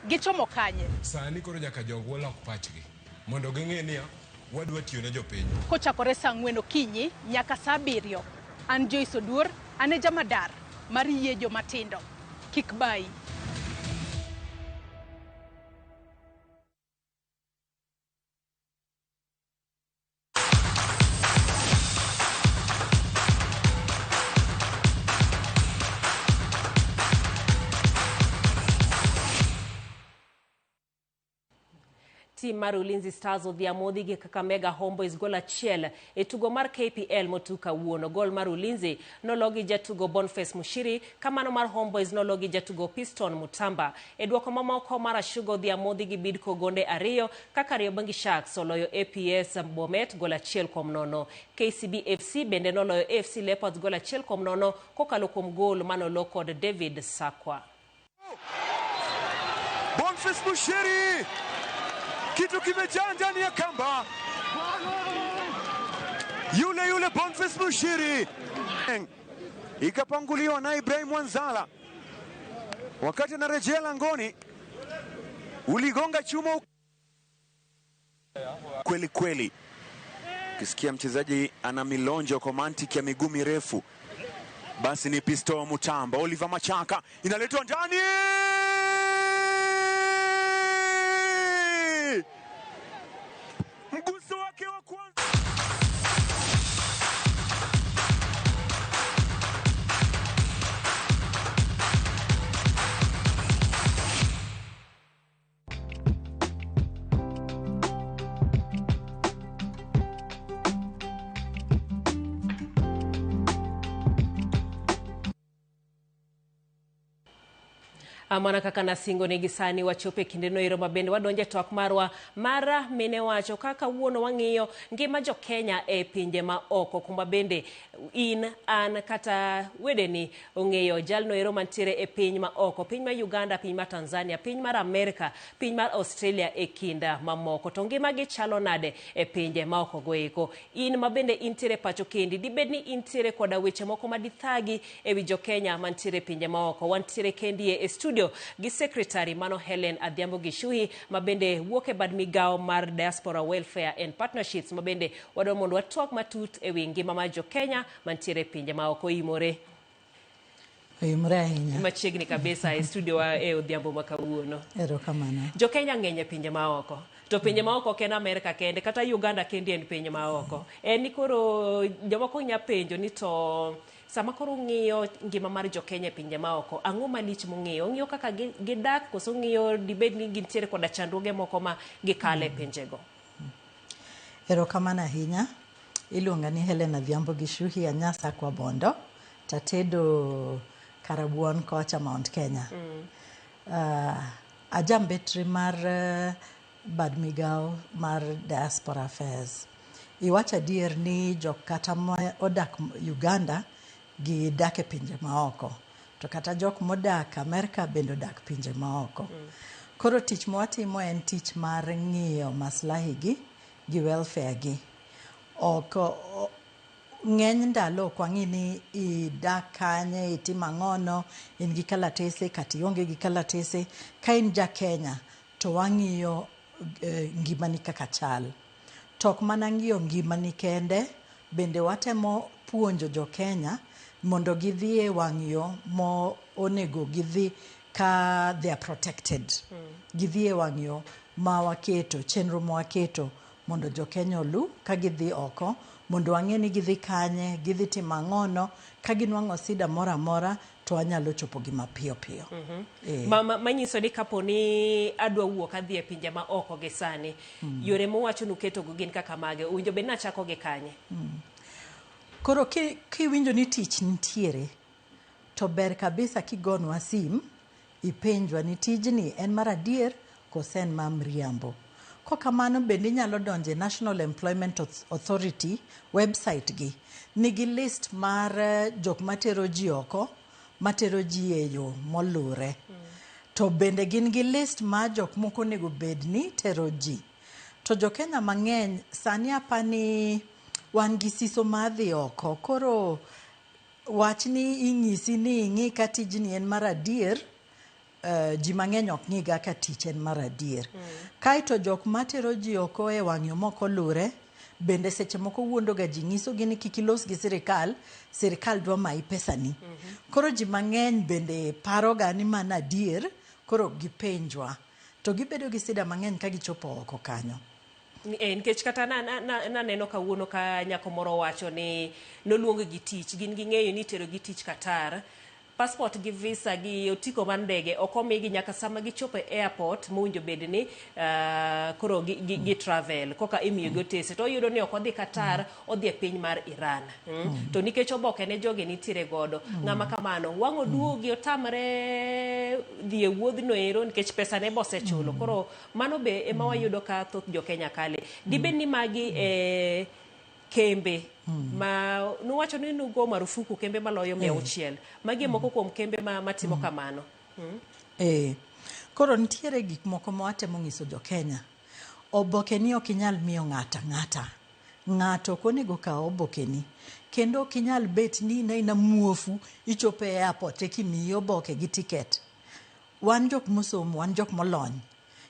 gichomo kanye? Sani koro nyaka jogwa lok pachgi mondo ging'e niya wadwa tiyo ne jopiny. Kochakore saa 4 okinyi nyaka saa 7. An Joyce Oduor, an e jamadar mar yie jomatindo. Kik bayi. Tim mar Ulinzi Stars odhi amodhi gi Kakamega Homeboyz gol 1 e tugo mar KPL motug kawuono. Gol mar Ulinzi nologi jatugo Boniface Mushiri, kamano mar Homeboyz nologi jatugo Piston Mutamba. E duoko mamoko mar Ashuga odhi amodhi gi Bidco gonde 2 kaka Kariobangi Sharks oloyo APS Bomet gol 1-0. KCB FC bende noloyo AFC Leopards gol 1-0 kokalo kuom gol manolo kod David Sakwa. Boniface Mushiri! Kitu kimejaa ndani ya kamba. Yule yule Boniface Mushiri ikapanguliwa na Ibrahim Wanzala wakati anarejea langoni, uligonga chuma kweli kweli. Ukisikia mchezaji ana milonjo kwa mantiki ya miguu mirefu, basi ni Pisto Mutamba. Oliver Machaka inaletwa ndani, mguso wake wa kwanza. Mana kaka nasingo negi sani wachopo e kindeno ero mabende wadonje twak marwa mara mine wacho kaka wuono wang'iyo ngima jo Kenya e pinje ma oko, kuma bende in an kata wedeni ong'eyo jalno ero mantiere e piny ma oko, piny ma Uganda, piny ma Tanzania, piny mar Amerika, piny mar Australia e kinda mamoko. To ngima gi chalo nade e pinje ma oko goeko? In mabende intiere pacho kendi, dibed ni intiere koda weche moko madithagi e wi jo Kenya mantiere e pinje ma oko. Wantiere kendi e studio gi secretary mano Helen Adhiambo Gichuhi mabende wuok e bad migawo mar Diaspora Welfare and Partnerships, mabende wadwa mondo watwak matut e wi ngima mar jo Kenya mantiere e pinje ma oko. Imore Oimore ahinya. machiegni kabisa e studio wa e odhiambo ma kawuono. Erokamano. Jo Kenya ng'eny e pinje ma oko, to pinje ma oko ok en Amerika kende, kata Uganda kende en piny ma oko. En ni koro jomoko nya penjo ni to sama koro ung'iyo ngima mar jo Kenya e pinje ma oko, ang'o malich mung'iyo? Ung'iyo kaka gidak koso ung'iyo dibed ni gintiere koda chandruoge moko ma gikale e pinjego? Erokamano ahinya. Iluonga ni Helen Adhiambo Gichuhi, anyasa kwa Bondo, tatedo Karabuon kocha Mount Kenya. Ajambetri mar bad migawo mar Diaspora Affairs. Iwacho adier ni jok kata ma odak Uganda gidak e pinje maoko, to kata jok modak Amerka bende odak pinje maoko. Koro tich mwatimo en tich mar ng'iyo maslahi gi gi welfare gi. Ok ng'eny ndalo ok wang'i ni idak kanye, itimo ang'ono, in gi kalatese kata ionge gi kalatese. Ka in ja Kenya to wang'iyo ngimani kaka chal. To ok mana ng'iyo ngimani kende, bende watemo puonjo jo Kenya mondo gidhi e wang' yo mo onego gidhi ka they are protected. Gidhi e wang' yo ma waketo, chenro ma waketo mondo jo Kenya olu ka gidhi oko, mondo wang'e ni gidhi kanye, gidhi timo ang'ono, ka ginwang'o sida moro amora to wanyalo chopo gi mapiyo piyo. Manyiso ni kapo ni adwa wuok adhi e pinje ma oko gi sani, yore muwacho nuketogo gin kaka mage? Owinjo bed ni achako gi kanye? Koro kiwinjo ni tich nitiere, to ber kabisa kigonwa sim, ipenjwa ni tijni en mar adier kose en ma mriambo. Kokamano bende inyalo donjo e National Employment Authority website gi. Nigi list mar jok matero ji oko, matero ji e yo molure. To bende gin gi list mar jok moko onego bed ni tero ji. To jo Kenya mang'eny sani apani wan gi siso mar dhi oko. Koro wach ni inyisi ni ing'i ka tijni en mar adier, ji mang'eny ok ng'iga ka tich en mar adier. Kaeto jok matero ji oko e wang' yo mok olure, bende seche moko wuondo ga ji, nyiso gi ni kik ilos gi sirikal, sirikal dwa mayi pesani. Koro ji mang'eny bende paro ga ni mano adier, koro gipenjwa. To gibedo gi sida mang'eny ka gichopo oko kanyo. Nikech kata naneno kawuono ka nyako moro wacho ni noluong gi tich, gin ging'eyo ni itero gi tich Qatar, passport gi visa gi otiko mar ndege ok omigi nyaka sama gichopo e airport mowinjo bed ni koro gi travel koka imiyo gi otese, to oyudo ni ok odhi Qatar, odhi e piny mar Iran. To nikech oboke ne jogi nitiere godo, ng'ama kamano wang' oduogi otamre dhi e wuodhno ero nikech pesa ne bosechulo. Koro mano be ema wayudo ka thoth jo Kenya kale. Dibed ni magi kembe ma nuwacho ni nugo marufuku kembe maloyo 600. Magi moko kuom kembe matimo kamano. Koro nitiere gik moko ma watemo nyiso jo Kenya. Obokeni ok inyal miyo ng'ato ang'ata. Ng'ato ok onego kaw obokeni. Kendo ok inyal bet ni in aina muofu ichopo e airport eka imiyi oboke gi ticket. Wan jok mosomo, wan jok molony.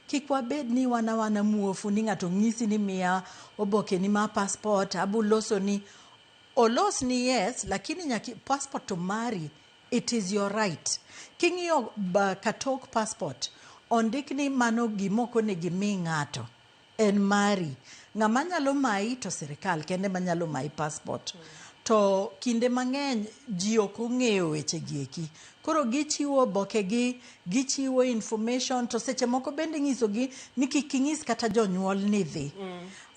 Kik wabed ni wan awana muofu ni ng'ato ng'isi ni miya obokeni mar passport, abo losoni. Olosni yes, lakini nyaka passport to mari, it is your right. King'iyo katok passport, ondik ni mano gima ok onego imi ng'ato. En mari. Ng'ama nyalo mayi to sirikal kende ema nyalo mayi passport. To kinde mang'eny ji ok ong'eyo weche gi eki. Koro gichiwo oboke gi, gichiwo information to seche moko bende inyiso gi ni kik inyis kata jonyuol ni idhi.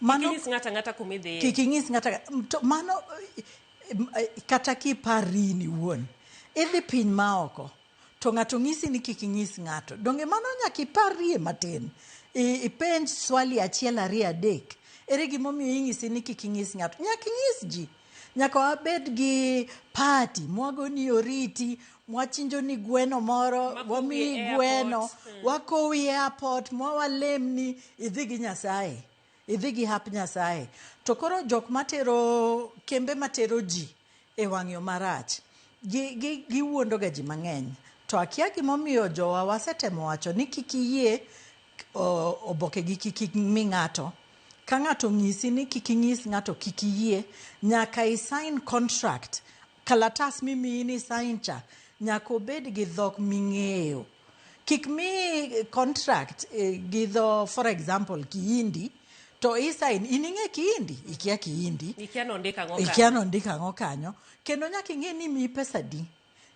Mano, kik inyis ng'ato ang'ata kuma idhiye. Kik inyis ng'ato to mano kata kiparri in iwuon. Idhi piny maoko to ng'ato ng'isi ni kik inyis ng'ato. Donge mano nyaka iparrie matin. Ipenj swali achiel ariyo adek. Ere gimomiyo inyisi ni kik inyis ng'ato? Nyaka inyis ji. Nyaka wabed gi party mwagoni oriti, mwachinjo ni gweno moro, wamiyi gweno, wakowi e airport, mwawalemni, idhi gi Nyasaye. Idhi gi hap Nyasaye. To koro jok matero, kembe matero ji e wang' yo marach, giwuondo ga ji mang'eny. To akia gimomiyo jowa wasetemo wacho ni kik iyie oboke gi kik imi ng'ato. Ka ng'ato onyisi ni kik inyis ng'ato kik iyie, nyaka i sign contract. Kalatas mimiyi ni sign cha, nyaka obed gi dhok ming'eyo. Kik miyi contract gi dho, for example, Kihindi, to i sign, in ing'e Kihindi? Ikia Kihindi. Ikia nondik ang'o kanyo. Ikia nondik ang'o kanyo. Kendo nyaka ing'e ni imiyi pesa adi.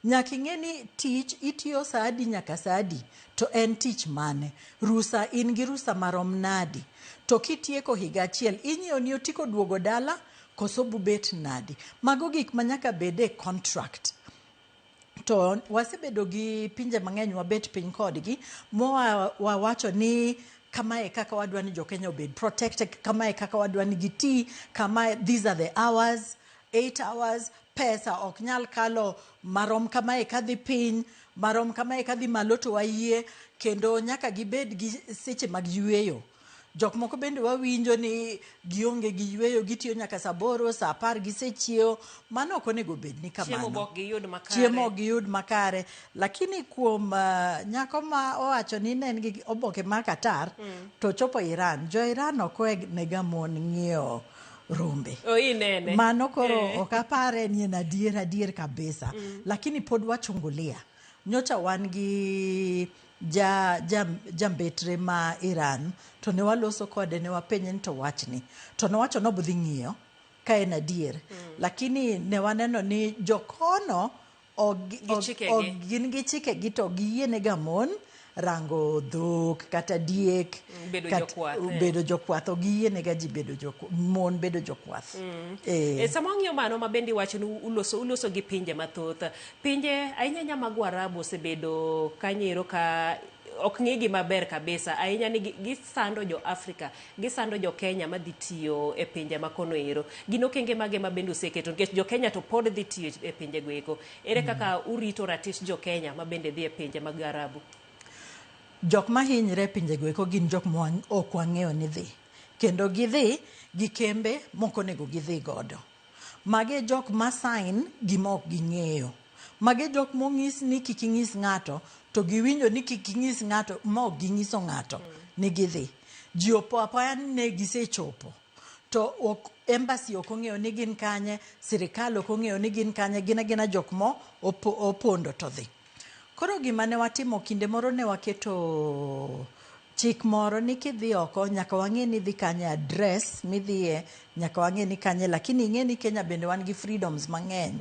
Nyaka ing'e ni tich itiyo saa adi nyaka saa adi, to en tich mane. Rusa, in gi rusa marom nadi. To kitieko higa achiel, inyiewo ni otiko duogo dala, koso bubet nadi. Mago gik ma nyaka bed e contract. To wasebedo gi pinje mang'eny wabet piny kodgi, mwa wawacho ni kamae kaka wadwa ni jo Kenya obed protected, kamae kaka wadwa ni giti, kamae, these are the hours, 8 hours, pesa ok nyal kalo marom kamae kadhi piny, marom kamae kadhi malo to wayie, kendo nyaka gibed gi seche mag yueyo. Jok moko bende wawinjo ni gionge gi yueyo, gitiyo nyaka saa 8, saa 10 gisechiewo. Mano ok onego bed ni kamano. Chiemo ok giyud makare. Chiemo ok giyud makare. Lakini kuom nyako ma owacho ni ne en gi oboke mar Qatar, to chopo Iran. Jo Iran ok owenega mon ng'iewo rombe. O, inene. Mano koro ok apare ni en adier adier kabisa. Lakini pod wachungulia. Nyocha wan gi jambetre ma Iran, to ne waloso kode, ne wapenje ni to wachni. To nowacho ni obodhi ng'iyo ka en adier. Lakini ne waneno ni jokono gin gi chikegi to giyienega mon rango dhok kata diek, bedo jokwath. Bedo jokwath, ok giyienega ji bedo mon bedo jokwath. Sama wang'iyo mano ma bende iwacho ni uloso gi pinje mathoth. Pinje ahinya ahinya mag Waarabu osebedo kanyero ka ok ng'igi maber kabisa. Ahinya ni gisando jo Afrika, gisando jo Kenya madhi tiyo e pinje makono ero. Gin okenge mage ma bende useketo nikech jo Kenya to pod dhi tiyo e pinje go eko. Ere kaka urito ratich jo Kenya ma bende dhi e pinje mag Arabu? Jok mahinyre e pinje go eko gin jok ma ok wang'eyo ni dhi. Kendo gidhi gi kembe mok onego gidhi godo. Mage jok ma sign gima ok ging'eyo. Mage jok mong'is ni kik inyis ng'ato, to giwinjo ni kik inyis ng'ato ma ok ginyiso ng'ato ni gidhi. Ji opo apoya ni ne gisechopo. To ok, embassy ok ong'eyo ni gin kanye, sirikal ok ong'eyo ni gin kanye, gin agina jok mo opondo to dhi. Koro gima ne watimo kinde moro ne waketo chik moro ni kidhi oko nyaka wang'e ni idhi kanye, address midhiye nyaka wang'e ni kanye, lakini ing'e ni Kenya bende wan gi freedoms mang'eny.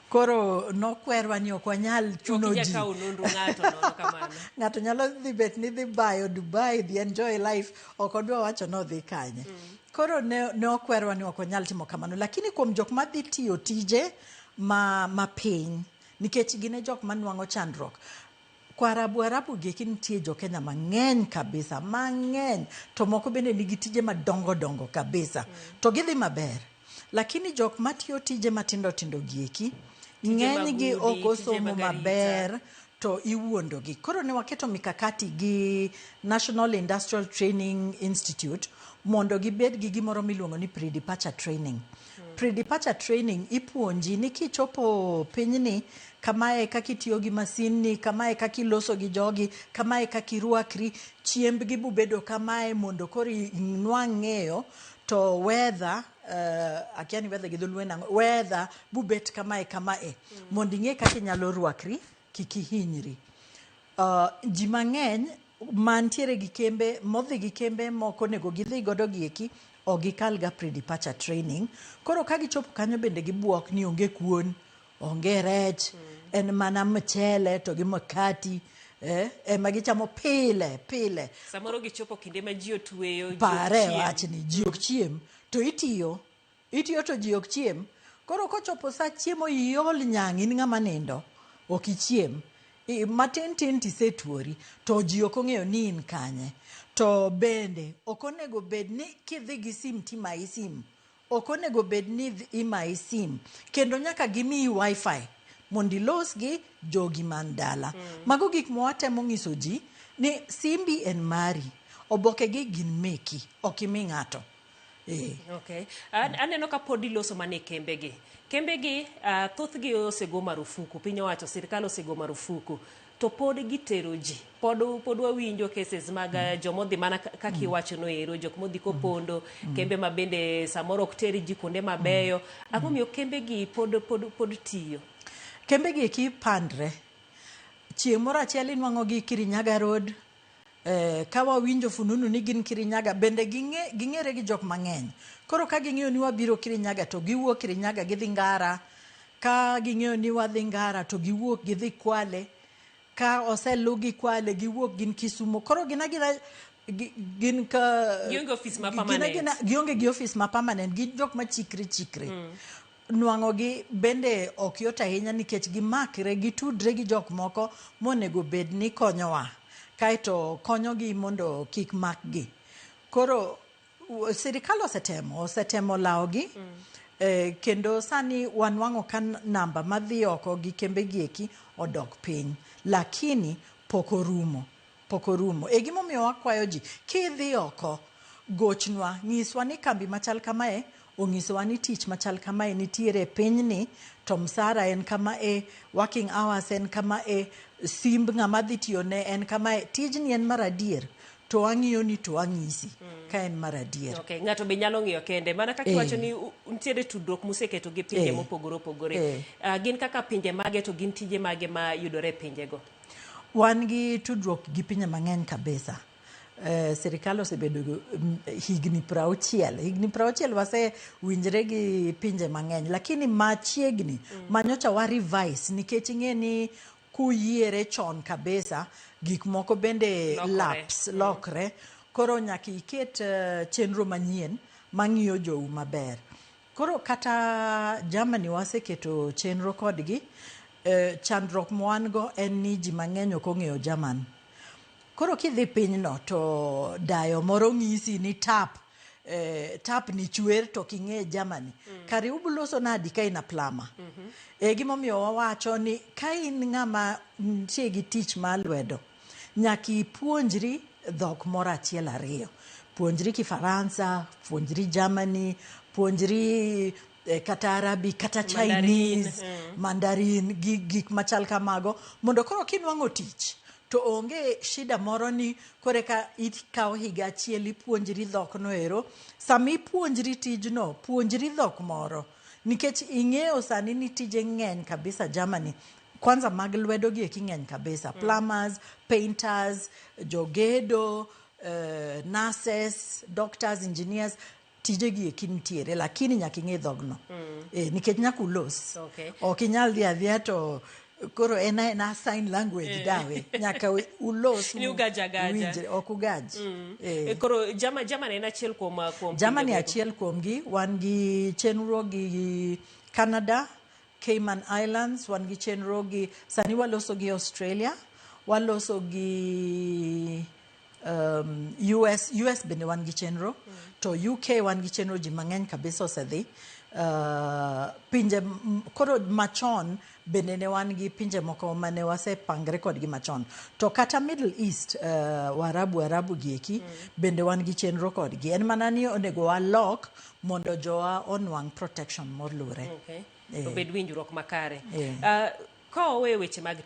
Koro nokwerwa ni ok wanyal chuno ji. Ng'ato nyalo dhi bet ni dhi bayo Dubai, dhi enjoy life, ok odwa wacho ni odhi kanye. Koro ne okwerwa ni ok wanyal timo kamano, lakini kuom jok madhi tiyo tije ma piny, nikech gin e jok manwang'o chandruok. Kwa Arabu gi eki nitie jo Kenya mang'eny kabisa, mang'eny, to moko bende nigi tije madongo dongo kabisa. To gidhi maber. Lakini jok matiyo tije matindo tindo gi eki, ng'eny gi ok osomo maber, to iwuondogi. Koro ne waketo mikakati gi National Industrial Training Institute mondo gibed gi gimoro miluongo ni pre-departure training. Pre-departure training ipuonji ni kichopo pinyni, kamae kaka itiyo gi masin ni, kamae kaka iloso gi jogi, kamae kaka irwakri, chiembgi bubedo kamae mondo koro inwang' ng'eyo to weather akia ni weather gi dholuo en ang'o, weather bubet kamae kamae mondo ing'e kaka inyalo rwakri kik ihinyri. Ji mang'eny mantiere gi kembe modhi gi kembe mok onego gidhi godo gieki ok gikal ga pre-departure training. Koro ka gichopo kanyo bende gibuok ni onge kuon, onge rech, en mana mchele to gi mkati ema gichamo pile pile. Samoro gichopo kinde ma ji otweyo, ji ok Pare chiem. wachni, ji ok chiem to itiyo itiyo to ji ok chiem. Koro kochopo sa chiemo iol nyang' in ng'ama nindo ok ichiem. Matin tin tisetuori to ji ok ong'eyo ni in kanye. To bende ok onego bed ni kidhi gi sim timayi sim. Ok onego bed ni imayi sim. Kendo nyaka gimiyi wifi mondo ilos gi jogi man dala. Mago gik ma watemo nyiso ji ni simbi en mari. Oboke gi gin meki, ok imi ng'ato. Okay. Aneno ka pod iloso mana e kembegi. Kembegi thothgi osego marufuku, piny owacho sirkal osego marufuku. To pod gitero ji. Pod wawinjo cases mag jomodhi mana kaka iwacho no ero, jok modhi kopondo, kembe ma bende samoro ok ter ji kuonde mabeyo. Ang'o miyo kembegi pod tiyo? Kembegi eki pandre. Chieng' moro achiel inwang'o gi Kirinyaga Road. Ka wawinjo fununu ni gin Kirinyaga, bende ging'ere gi jok mang'eny. Koro ka ging'eyo ni wabiro Kirinyaga to giwuok Kirinyaga gidhi Ngara. Ka ging'eyo ni wadhi Ngara to giwuok gidhi Kwale. Ka oselugi Kwale giwuok gin Kisumo. Koro gin agina gin ka Gionge ofis ma gin permanent. agina gionge gi ofis ma permanent, gin jok ma chikre chikre. Nwang'o gi bende ok yot ahinya nikech gimakre, gitudre gi jok moko monego bed ni konyowa. Kaeto konyogi mondo kik makgi. Koro sirikal osetemo lawogi. Kendo sani wanwang'o ka namba madhi oko gi kembe gi eki odok piny. Lakini pok orumo. Pok orumo. E gimomiyo wakwayo ji, kidhi oko, gochnwa, nyiswa ni kambi machal kamae, onyisowa ni tich machal kamae nitiere e pinyni, to msara en kamae, working hours en kamae, simb ng'ama dhi tiyone en kamae. Tijni en mar adier, to wang'iyo ni to wang'isi ka en mar adier. Okay, ng'ato be nyalo ng'iyo kende. Mana kaka iwacho ni nitiere tudruok museketo gi pinje mopogore opogore. Gin kaka pinje mage to gin tije mage ma yudore e pinjego? Wan gi tudruok gi pinje mang'eny kabisa. Sirikal osebedo higni 60. Higni 60 wasewinjre gi pinje mang'eny, lakini machiegni manyocha wa revise nikech ing'e ni kuyiere chon kabisa gik moko bende Lokore. lapse, lokre. Koro nyaka iket chenro manyien mang'iyo jou maber. Koro kata Germany waseketo chenro kodgi. Chandruok ma wan go en ni ji mang'eny ok ong'eyo German. Koro kidhi pinyno to dayo moro ng'isi ni tap ni chwer to ok ing'e Germany. Kare ubuloso nadi ka in a plumber? E gimomiyo wawacho ni ka in ng'ama nitie gi tich mar lwedo, nyaka ipuonjri dhok moro achiel ariyo. Puonjri Kifaransa, puonjri Germany, puonjri kata Arabic, kata Mandarin, Chinese, Mandarin, gi gik machal kamago, mondo koro kinwang'o tich to onge shida moro ni koreka ikawo higa achiel ipuonjri dhok no ero. Sama ipuonjri tijno, puonjri dhok moro. Nikech ing'eyo sani ni tije ng'eny kabisa Germany. Kwanza mag lwedo gi eki ng'eny kabisa. Plumbers, painters, jogedo, nurses, doctors, engineers, tije gi eki nitiere, lakini nyaka ing'e dhogno. Nikech nyaka ulos. Ok inyal dhi adhiya to koro en aena sign language dawe. Nyaka ulos Ni ugaj agaja. uwinjre, ok ugaj. Koro Germany en achiel kuom Germany pinje achiel kuomgi, wan gi chenro gi Canada, Cayman Islands, wan gi chenro gi, sani waloso gi Australia, waloso gi US bende wan gi chenro, to UK wan gi chenro ji mang'eny kabisa osedhi. Pinje koro machon bende ne wan gi pinje moko mane wasepangre kodgi machon. To kata Middle East, Waarabu Arabu gieki, bende wan gi chenro kodgi. En mana ni onego walok mondo jowa onwang' protection molure. Okay. Obed winjruok makare. Ka owe weche mag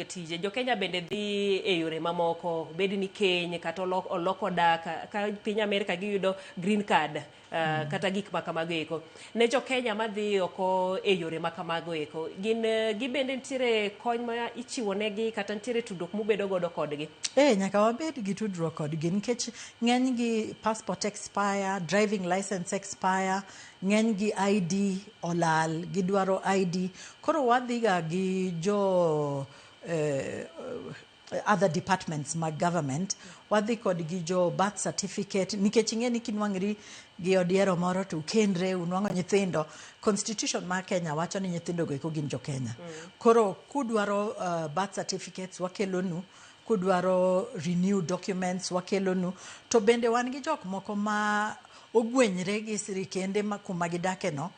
tije, jo-Kenya bende dhi e yore mamoko, bed ni keny kata oloko dak, ka piny Amerika giyudo green card, kata gik ma kamago eko. Ne jo-Kenya madhi oko e yore ma kamago eko, gin gibende nitiere kony ma ichiwo negi kata nitiere tudruok mubedo godo kodgi? Nyaka wabed gi tudruok kodgi nikech ng'eny gi passport expire, driving license expire, ng'eny gi ID olal, gidwaro ID. Koro wadhiga gi jo other departments mag government, wadhi kodgi jo birth certificate, nikech ing'e ni kinwang'ri gi odiero moro to ukendre, unwang'o nyithindo. Constitution mar Kenya wacho ni nyithindo go eko gin jo Kenya. Koro kudwaro birth certificates wakelonu, kudwaro renew documents wakelonu, to bende wan gi jok moko ma ogwenyre gi sirikende ma kuma gidake no,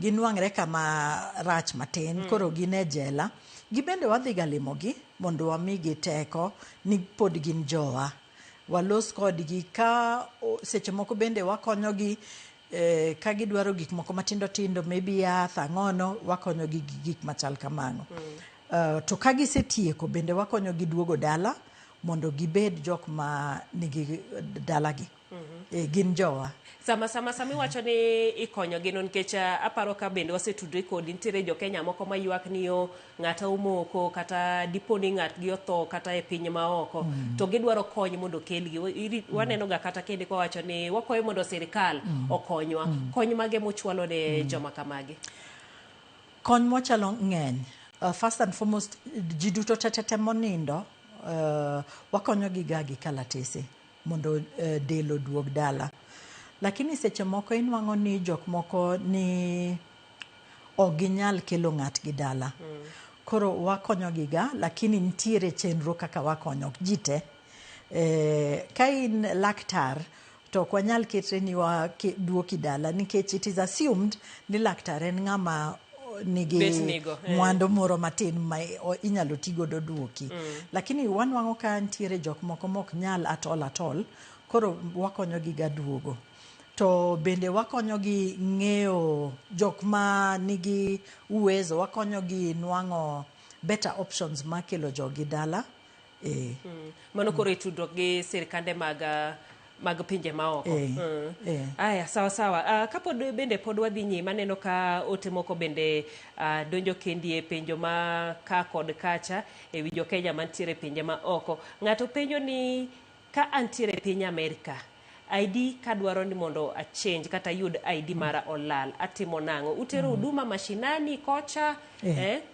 ginwang're kama rach matin, koro gin e jela. Gibende wadhiga limogi mondo wamigi teko ni pod gin jowa. Walos kodgi ka seche moko bende wakonyogi ka gidwaro gik moko matindo tindo, maybe yath, ang'ono, wakonyogi gi gik machal kamano. To ka gisetieko bende wakonyogi duogo dala mondo gibed jok ma nigi dalagi. Gin jowa. Sama iwacho ni ikonyogi no, nikech aparo ka bende wasetudre kodi, nitiere jo Kenya moko maywak ni yo ng'ata omoko kata dipo ni ng'atgi otho kata e piny maoko, to gidwaro kony mondo okelgi. Waneno ga kata kende kwawacho ni wakwayo mondo sirikal okonywa. Kony mage muchwalo ne joma kamagi? Kony mwachalo ng'eny. First and foremost, ji duto tetete monindo, wakonyogi ga gi kalatese mondo del oduog dala. Lakini seche moko inwang'o ni jok moko ni ok ginyal kelo ng'atgi dala. Koro wakonyogi ga, lakini nitiere chenro kaka wakonyo, ok ji te. Ka in laktar, to ok wanyal ketre ni waduoki dala nikech it is assumed ni laktar en ng'ama nigi Bet nigo, mwandu moro matin ma inyalo ti godo duoki. Lakini wanwang'o ka nitiere jok moko mok nyal at all at all, koro wakonyogi ga duogo. To bende wakonyogi ng'eyo jok ma nigi uwezo, wakonyogi nwang'o better options mar kelo jogi dala. Mano koro e tudruok gi sirikande mag pinje maoko. Aya, sawa sawa. Kapod bende pod wadhi nyime, aneno ka ote moko bende donjo kendi e penjo ma ka kod kacha e wi jo Kenya mantiere e pinje ma oko. Ng'ato penjo ni ka antiere e piny Amerika, ID kadwaro ni mondo a change kata yud ID mara olal, atimo nang'o? Utero huduma mashinani kocha?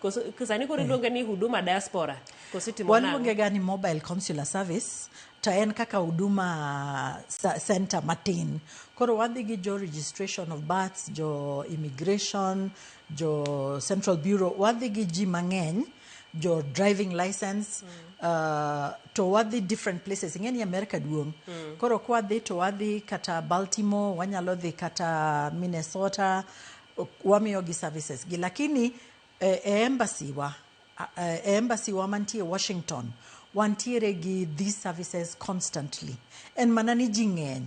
Koso sani koro iluonge ni huduma diaspora. Koso itimo nang'o? Waluonge ga ni mobile consular service, to en kaka huduma center matin. Koro wadhi gi jo registration of births, jo immigration, jo Central Bureau, wadhi gi ji mang'eny, jo driving license, to wadhi different places. Ing'e ni America duong'. Koro kwadhi to wadhi kata Baltimore, wanyalo dhi kata Minnesota, wamiyogi services gi. Lakini e embassy wa, e embassy wa mantie Washington, wantiere gi these services constantly. En mana ni ji ng'eny.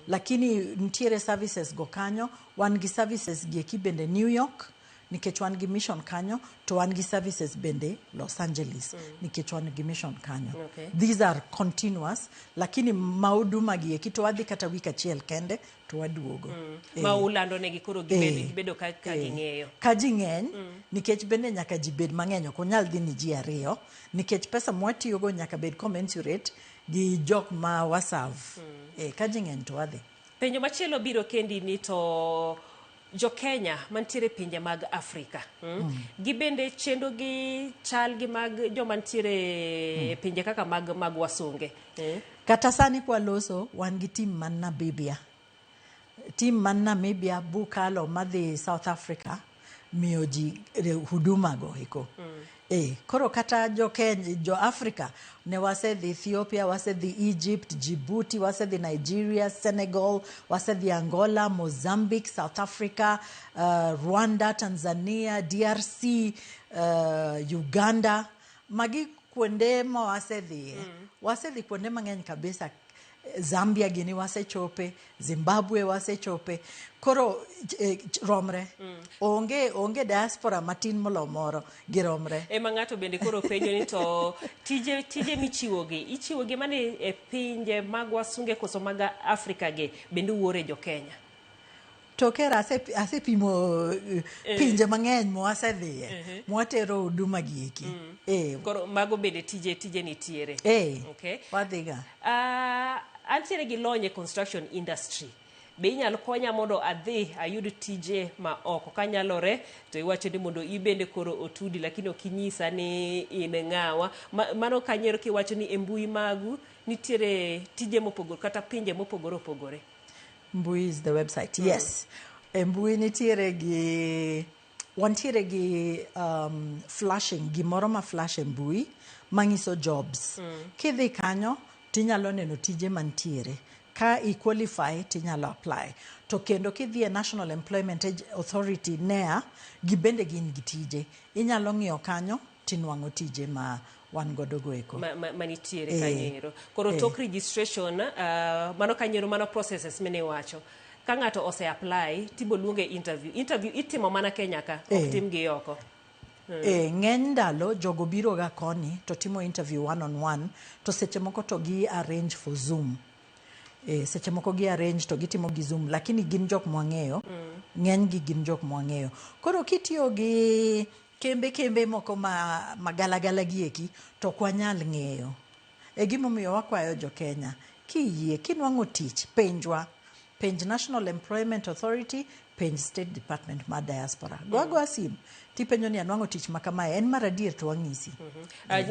Lakini nitiere services go kanyo, wan gi services gi eki bende New York, nikech wan gi mission kanyo, to wan gi services bende Los Angeles, nikech wan gi mission kanyo. These are continuous, lakini mahuduma gi eki to wadhi kata week achiel kende to waduogo. Ma ulando negi koro gibedo ka ging'eyo. Ka ji ng'eny, nikech bende nyaka ji bed mang'eny, ok onyal dhi ni ji ariyo, nikech pesa mwatiyogo nyaka bed commensurate gi jok ma waserve. Ka ji ng'eny to wadhi. Penjo machielo biro kendi ni to jo Kenya mantiere pinje mag Afrika, gibende chendo gi chal gi mag joma nitiere pinje kaka mag wasunge. Kata sani kwaloso, wan gi team man Namibia. Team man Namibia bukalo madhi South Africa miyo ji huduma go eko. E, koro kata jo Kenya, jo Africa ne wasedhi Ethiopia, wasedhi Egypt, Djibouti, wasedhi Nigeria, Senegal, wasedhi Angola, Mozambique, South Africa, Rwanda, Tanzania, DRC, Uganda. Magi kuonde ma wasedhiye. Wasedhi kuonde mang'eny kabisa. Zambia gini wasechope, Zimbabwe wasechope. Koro romre. Onge diaspora matin molo moro, giromre. Ema ng'ato bende koro penjo ni to tije michiwogi, ichiwogi mana e pinje mag wasunge koso mag Afrika gi bende uore jo Kenya? To kera asepimo pinje mang'eny mwasedhiye, mwatero huduma gi eki. Koro mago bende tije nitiere. Okay. Wadhiga. Antiere gi lony e construction industry. Be inyalo konya mondo adhi ayud tije ma oko? Kanyalore to iwacho ni mondo ibende koro otudi, lakini ok inyisa ni in ng'awa. Mano kanyo kiwacho ni e mbui magu nitiere tije mopogore kata pinje mopogore opogore. Mbui is the website. Yes. E mbui nitiere gi wantiere gi flashing, gimoro ma flash e mbui manyiso jobs. Kidhi kanyo tinyalo neno tije mantiere. Ka i qualify tinyalo apply. To kendo kidhi e National Employment Authority, NEA, gibende gin gi tije. Inyalo ng'iyo kanyo tinwang'o tije ma wan godo go eko. Manitiere kanyo ero. Koro tok registration, mano kanyo ero, mano processes mane iwacho. Ka ng'ato ose apply, tibo luonge interview. Interview itimo mana Kenya ka, ok tim gi oko. Ng'eny ndalo jogo biro ga koni to timo interview one on one, to seche moko to gi arrange for Zoom. Seche moko gi arrange to gitimo gi Zoom, lakini gin jok mwang'eyo, ng'eny gi gin jok mwang'eyo. Koro kitiyo gi kembe moko ma magalagala gi eki to ok wanyal ng'eyo. E gimomiyo wakwayo jo Kenya, kiyie kinwang'o tich, penjwa. Penj National Employment Authority, penj State Department mar Diaspora. Go agoya sim, tipenjo ni anwang'o tich ma kamae, en mar adier to wang'isi.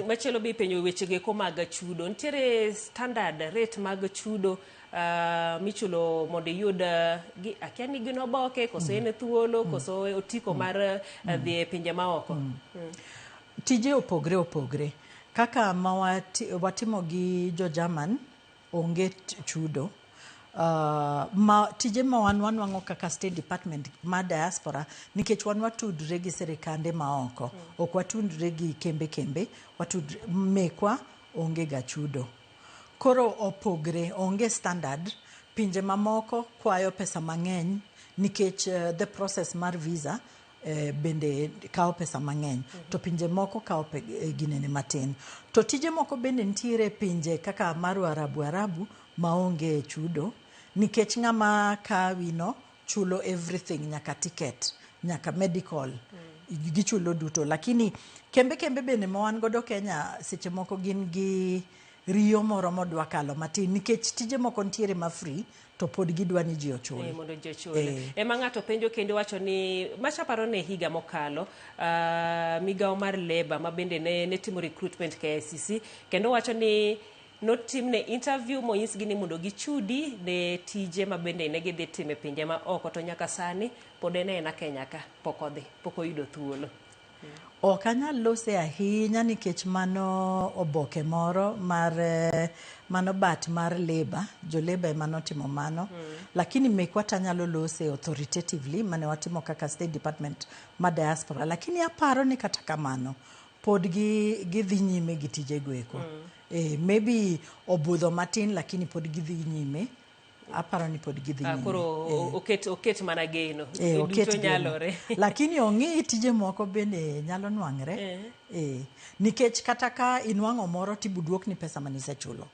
Machielo be ipenjo weche geko mag chudo. Nitiere standard rate mag chudo michulo mondo iyud akia ni gin oboke, koso en thuolo, koso otiko mar dhi e pinje maoko. Tije opogre opogre. Kaka ma watimo gi jo German, onge chudo. Ma tije ma wan wanwang'o kaka State Department ma diaspora, nikech wan watudre gi sirikande maoko. Ok watudre gi kembe, watudre, mekwa onge ga chudo. Koro opogre, onge standard. Pinje mamoko kwayo pesa mang'eny nikech the process mar visa bende kawo pesa mang'eny. To pinje moko kawo ginene matin. To tije moko bende nitiere pinje kaka mar Arabu maonge chudo, nikech ng'ama kawi no chulo everything, nyaka ticket, nyaka medical, gichulo duto. Lakini kembe bende ma wan godo Kenya seche moko gin gi riyo moro modwa kalo matin, nikech tije moko nitiere ma free to pod gidwa ni ji ochul. Mondo ji ochul. Ema ng'ato penjo kendo wacho ni machaparo ne higa mokalo, migawo mar Labour ma bende ne timo recruitment KICC, kendo wacho ni notimne interview monyisgi ni mondo gichudi ne tije ma bende ne gidhi timo e pinje ma oko, to nyaka sani pod en aena Kenya ka, pok odhi, pok oyudo thuolo. Ok anyal lose ahinya nikech mano oboke moro mar mano bat mar Labour, jo Labour ema notimo mano. Lakini mekwa tanyalo lose authoritatively mane watimo kaka State Department ma diaspora. Lakini aparo ni kata kamano pod gidhi nyime gi tijego eko. Maybe obudho matin lakini pod gidhi nyime. Aparo ni pod gidhi nyime. Koro oket mana geno. Oket geno. Lakini ong'i tije moko bende nyalo nwang're. Nikech kata ka inwang'o moro tibuduokni pesa manisechulo.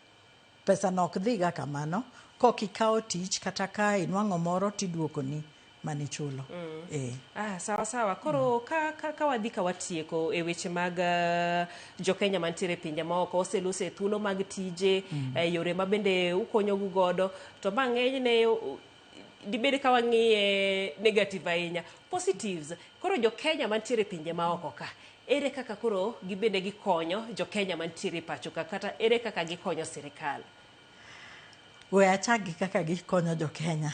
Pesa no ok dhiga kamano. Kok ikawo tich kata ka inwang'o moro tiduokoni manichulo. Sawa sawa. Koro ka wadhi ka watieko e weche mag jo Kenya mantiere e pinje maoko, oselose e thuolo mag tije, yore ma bende ukonyogu godo, to mang'eny ne dibed ka wang'iye negative ahinya. Positives. Koro jo Kenya mantiere e pinje maoko ka, ere kaka koro gibende gikonyo jo Kenya mantiere pacho ka, kata ere kaka gikonyo sirikal? We achak gi kaka gikonyo jo Kenya.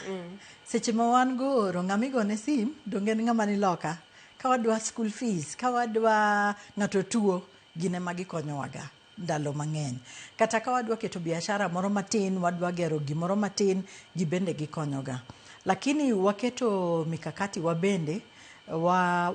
Seche ma wan go oro, ng'ama igone sim, donge en ng'ama ni loka Ka wadwa school fees, ka wadwa ng'ato tuo, gin ema gikonyowaga ndalo mang'eny. Kata ka wadwa keto biashara moro matin, wadwa gero gimoro matin, gibende gikonyoga. Lakini waketo mikakati wabende,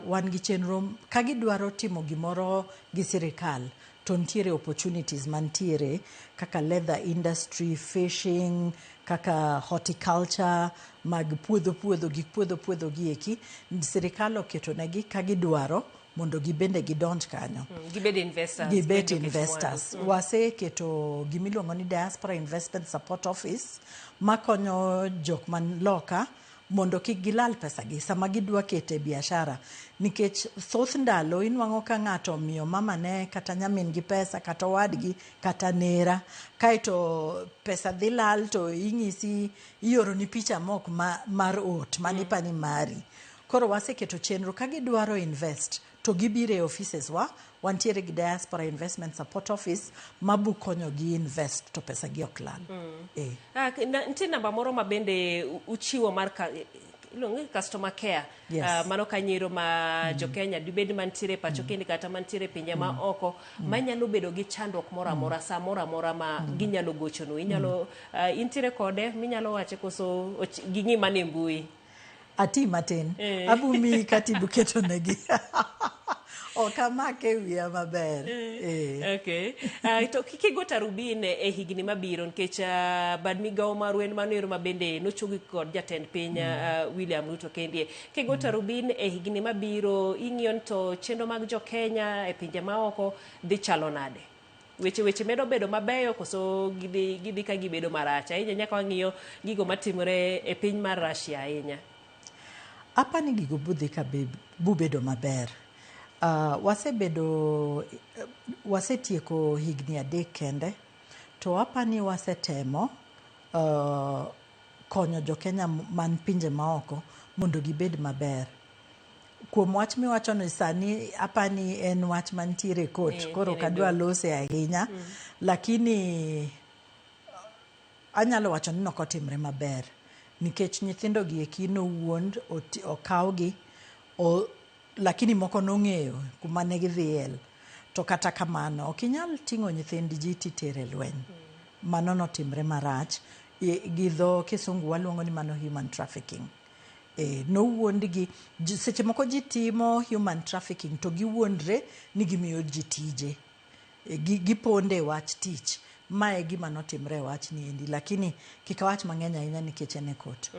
wan gi chenro ka gidwaro timo gimoro gi sirikal to nitiere opportunities mantiere kaka leather industry, fishing, kaka horticulture mag puodho puodho gik puodho puodho gi eki sirikal oketo negi ka gidwaro mondo gibende gidonj kanyo. Gibed investors. Gibet bende oket investors. mwandu. Waseketo gimiluongo ni Diaspora Investment Support Office makonyo jok man loka mondo kik gilal pesa gi sama gidwa kete biashara, nikech thoth ndalo inwang'o ka ng'ato omiyo mamane kata nyamin gi pesa kata owadgi kata nera, kaeto pesa dhi lal to ing'isi ioroni picha mok mar ot manipani mari. Koro waseketo chenro ka gidwaro invest to gibiro e offices wa, wantiere gi Diaspora Investment Support Office mabu konyogi invest to pesa gi ok lal. Nitie namba moro ma bende uchiwo mar iluongo ni customer care. Yes. Mano kanyiero ma jo-Kenya dibed mantiere pacho kende kata mantiere e pinje ma oko manyalo bedo gi chandruok moro amora sa moro amora ma ginyalo gochonu. Inyalo intiere kode minyalo wache koso ging'i mana e mbui? Ati matin. Abu miyi katibu keto negi. Ok amake e wiya maber. Okay. To kigo tarubin e higni mabiro nikech bad migawo maru en mano ero ma bende nochogi kod jatend piny William Ruto kendie. Kigo tarubin e higni mabiro ing'iyo ni to chenro mag jo-Kenya e pinje maoko dhi chalo nade? Weche medo bedo mabeyo koso gidhi ka gibedo marach? Ahinya nyaka wang'iyo gigo matimore e piny mar Russia ahinya. Apani gigo budhi ka bubedo maber. Wasetieko higni 3 kende, to apani wasetemo konyo jo-Kenya man pinje maoko mondo gibed maber. Kuom wach miwacho ni sani apani en wach mantiere e court, koro ok adwa lose ahinya, lakini anyalo wacho ni nokotimre maber nikech nyithindo gi eki nowuond, okawgi, lakini moko nong'eyo kuma ne gidhiel. To kata kamano ok inyal ting'o nyithind ji titere lweny. Mano notimre marach. Gi dho kisungu waluongo ni mano human trafficking. Nowuondgi, seche moko ji timo human trafficking to giwuondre ni gimiyo ji tije. Giponde wach tich. Mae e gima notimre e wach ni endi, lakini kik awach mang'eny ahinya nikech en e court.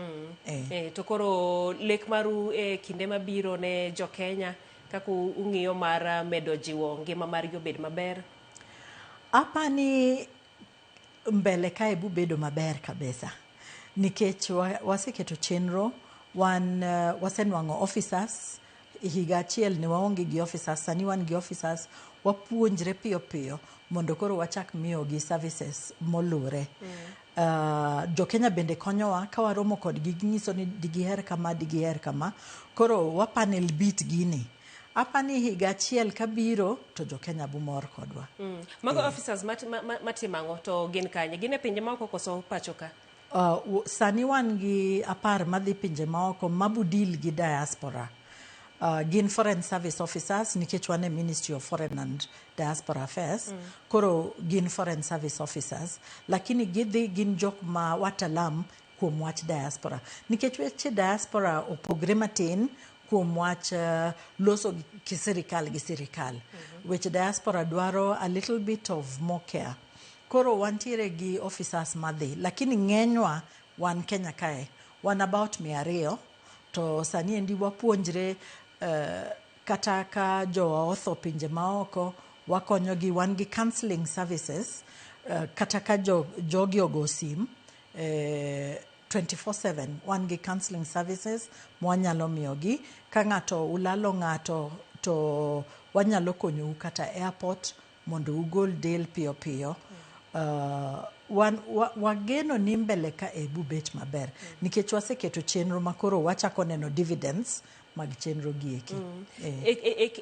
To koro lek maru e kinde mabiro ne jo-Kenya kaka ung'iyo mar medo jiwo ngima margi obed maber? Apani mbele kae bubedo maber kabisa nikech waseketo chenro, wan wasenwang'o officers higa achiel ne waonge gi officers, sani wan gi officers, wapuonjre piyo piyo mondo koro wachak miyogi services molure. Jo-Kenya bende konyowa ka waromo kodgi ginyiso ni digiher kama, digiher kama, koro wapanel bit gini. Apani higa achiel kabiro to jo-Kenya bumor kodwa. Mago officers matimo ang'o to gin kanye? Gin e pinje maoko koso pacho ka? Sani wan gi 10 madhi pinje maoko mabu deal gi diaspora. Gin foreign service officers nikech wan e Ministry of Foreign and Diaspora Affairs. Koro gin foreign service officers, lakini gidhi gin jok ma watalam kuom wach diaspora. Nikech weche diaspora opogre matin kuom wach loso gi sirikal gi sirikal. Weche diaspora dwaro a little bit of more care. Koro wantiere gi officers madhi, lakini ng'enywa wan Kenya kae, wan about 200, to sani endi wapuonjre kata ka jowa otho pinje maoko, wakonyogi, wan gi counseling services, kata ka jogi ogo sim, 24/7 wan gi counseling services mwanyalo miyogi. Ka ng'ato ulalo ng'ato to wanyalo konyou kata airport mondo ugol del piyo piyo. Wageno ni mbele ka e bubet maber nikech waseketo chenro makoro wachako neno dividends Mag chenro gi eki.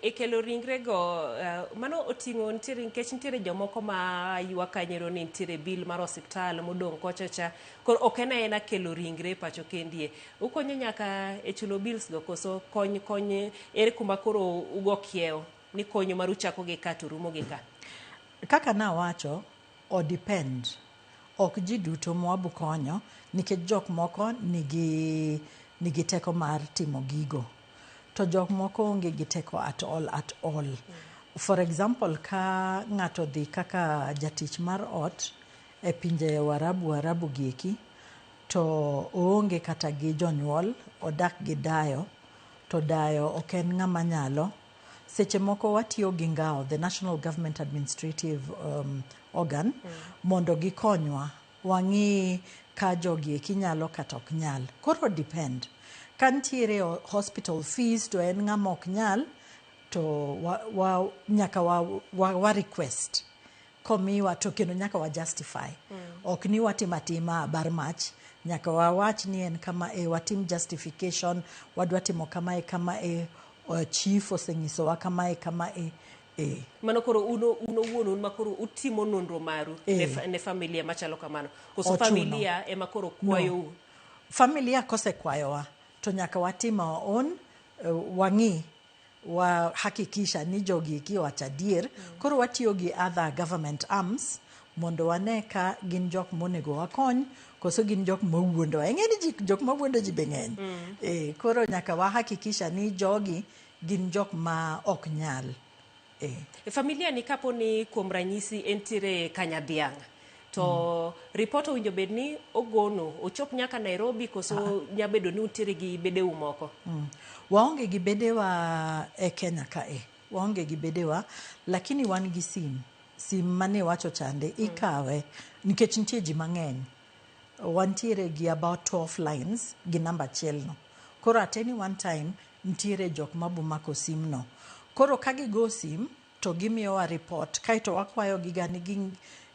E kelo ringre go, mano oting'o nitiere, nikech nitiere jomoko ma ywak kanyero ni nitiere bill mar osiptal modong' kocha cha. Koro ok en aena kelo ringre pacho kendie. Ukonyo nyaka e chulo bills go koso kony ere kuma koro ugo kiewo ni konyo maru chako gi ka to rumo gi ka? Kaka nawacho, o depend. Ok ji duto mwabukonyo nikech jok moko nigi teko mar timo gigo. To jok moko onge gi teko at all at all. For example, ka ng'ato dhi kaka jatich mar ot e pinje Warabu gieki, to oonge kata gi jonyuol, odak gi dayo, to dayo ok en ng'ama nyalo. Seche moko watiyo gi NGAO, the National Government Administrative Organ, mondo gikonywa wang'i ka jogi eki nyalo kata ok nyal. Koro depend. Ka nitiere hospital fees to en ng'ama ok nyal, to nyaka wa request. Komiwa to kendo nyaka wa justify. Ok ni watimo atima bar mach, nyaka wawach ni en kama e watim justification, wadwa timo kamae kamae, chief osenyisowa kamae kamae. Mano koro un owuon un ma koro utimo nonro maru ne familia machalo kamano. Koso familia ema koro kwayou? No. Familia kosekwayowa to nyaka watim our own, wang'i, wahakikisha ni jogi eki owacho adier. Koro watiyo gi other government arms mondo wane ka gin jok monego wakony koso gin jok mawuondowa. Ing'e ni jok mawuondo ji be ng'eny. Koro nyaka wahakikisha ni jogi gin jok ma ok nyal. Familia ni kapo ni kuom ranyisi entiere Kanyadhiang', to report owinjo bed ni ogono ochop nyaka Nairobi koso nyabedo ni untiere gi bedeu moko? Waonge gi bedewa e Kenya kae. Waonge gi bedewa, lakini wan gi sim. Sim mane wacho chande ikawe nikech nitie ji mang'eny. Wantiere gi about 12 lines gi namba achiel no. Koro at any one time nitiere jok mabomako sim no. Koro ka gigo sim to gimiyowa report, kaeto wakwayo gi ga ni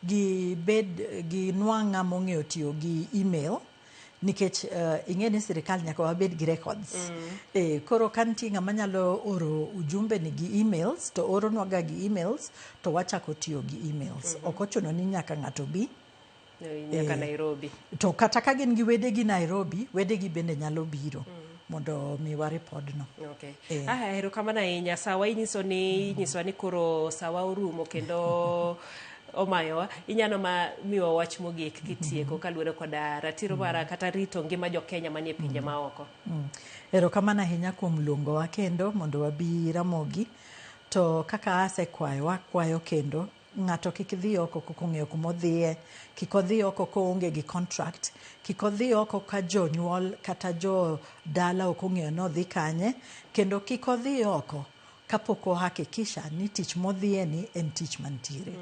gibed ginwang' ng'ama ong'eyo tiyo gi email, nikech ing'e ni sirikal nyaka wabed gi records. Koro ka nitie ng'ama nyalo oro ujumbe ni gi emails, to oronwaga gi emails, to wachako tiyo gi emails. Ok ochuno ni nyaka ng'ato bi nyaka Nairobi. To kata ka gin gi wedegi Nairobi, wedegi bende nyalo biro mondo miwa ripodno. Okay. Erokamano ahinya. Sawa inyiso ni inyiswa ni koro sawa orumo kendo omayowa. Inyalo ma miwa wach mogik kitieko kaluwore koda ratiro mara kata rito ngima jo Kenya manie pinje maoko. Erokamano ahinya kuom luongowa kendo mondo wabi Ramogi. To kaka asekwayo, wakwayo kendo ng'ato kik dhi oko kok ong'eyo kuma odhiye, kik odhi oko koonge gi contract, kik odhi oko ka jonyuol kata jo dala ok ong'eyo ni odhi kanye, kendo kik odhi oko kapok ohakikisha ni tich modhiye ni en tich mantiere.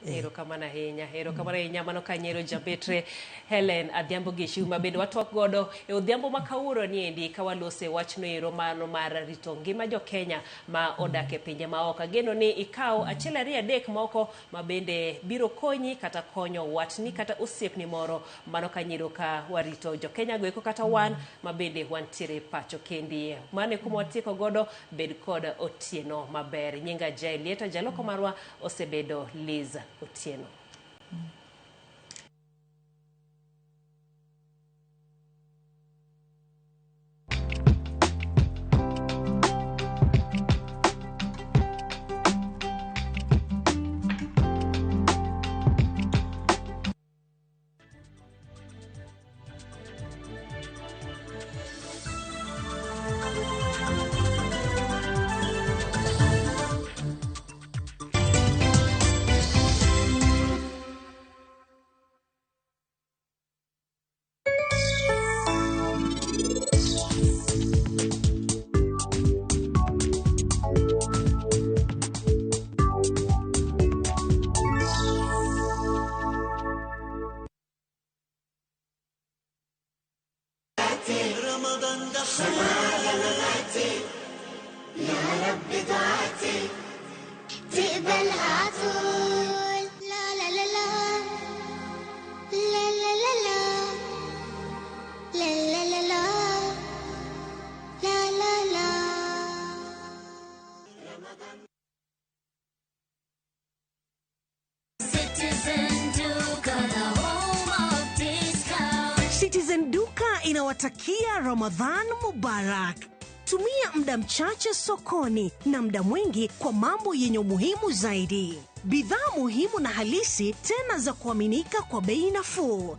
Erokamano ahinya, erokamano ahinya. Mano kanyero jabetre Hellen Adhiambo Gichu ma bende watwak godo e odhiambo ma kawuono ni endi ka walose wachno ero mano mar rito ngima jo Kenya ma odak e pinje maoko. Ageno ni ikaw achiel ariyo adek moko ma bende biro konyi kata konyo watni kata osiepni moro. Mano kanyero ka warito jo Kenya go eko kata wan ma bende wantiere pacho kendi. Mano e kuma watieko godo. Bed kod otieno maber. Nyinga Jaelieta, jaloko marwa osebedo Liz Otieno. La la la la. Duka inawatakia Ramadhan Mubarak. Tumia muda mchache sokoni na muda mwingi kwa mambo yenye umuhimu zaidi. Bidhaa muhimu na halisi tena za kuaminika kwa bei nafuu.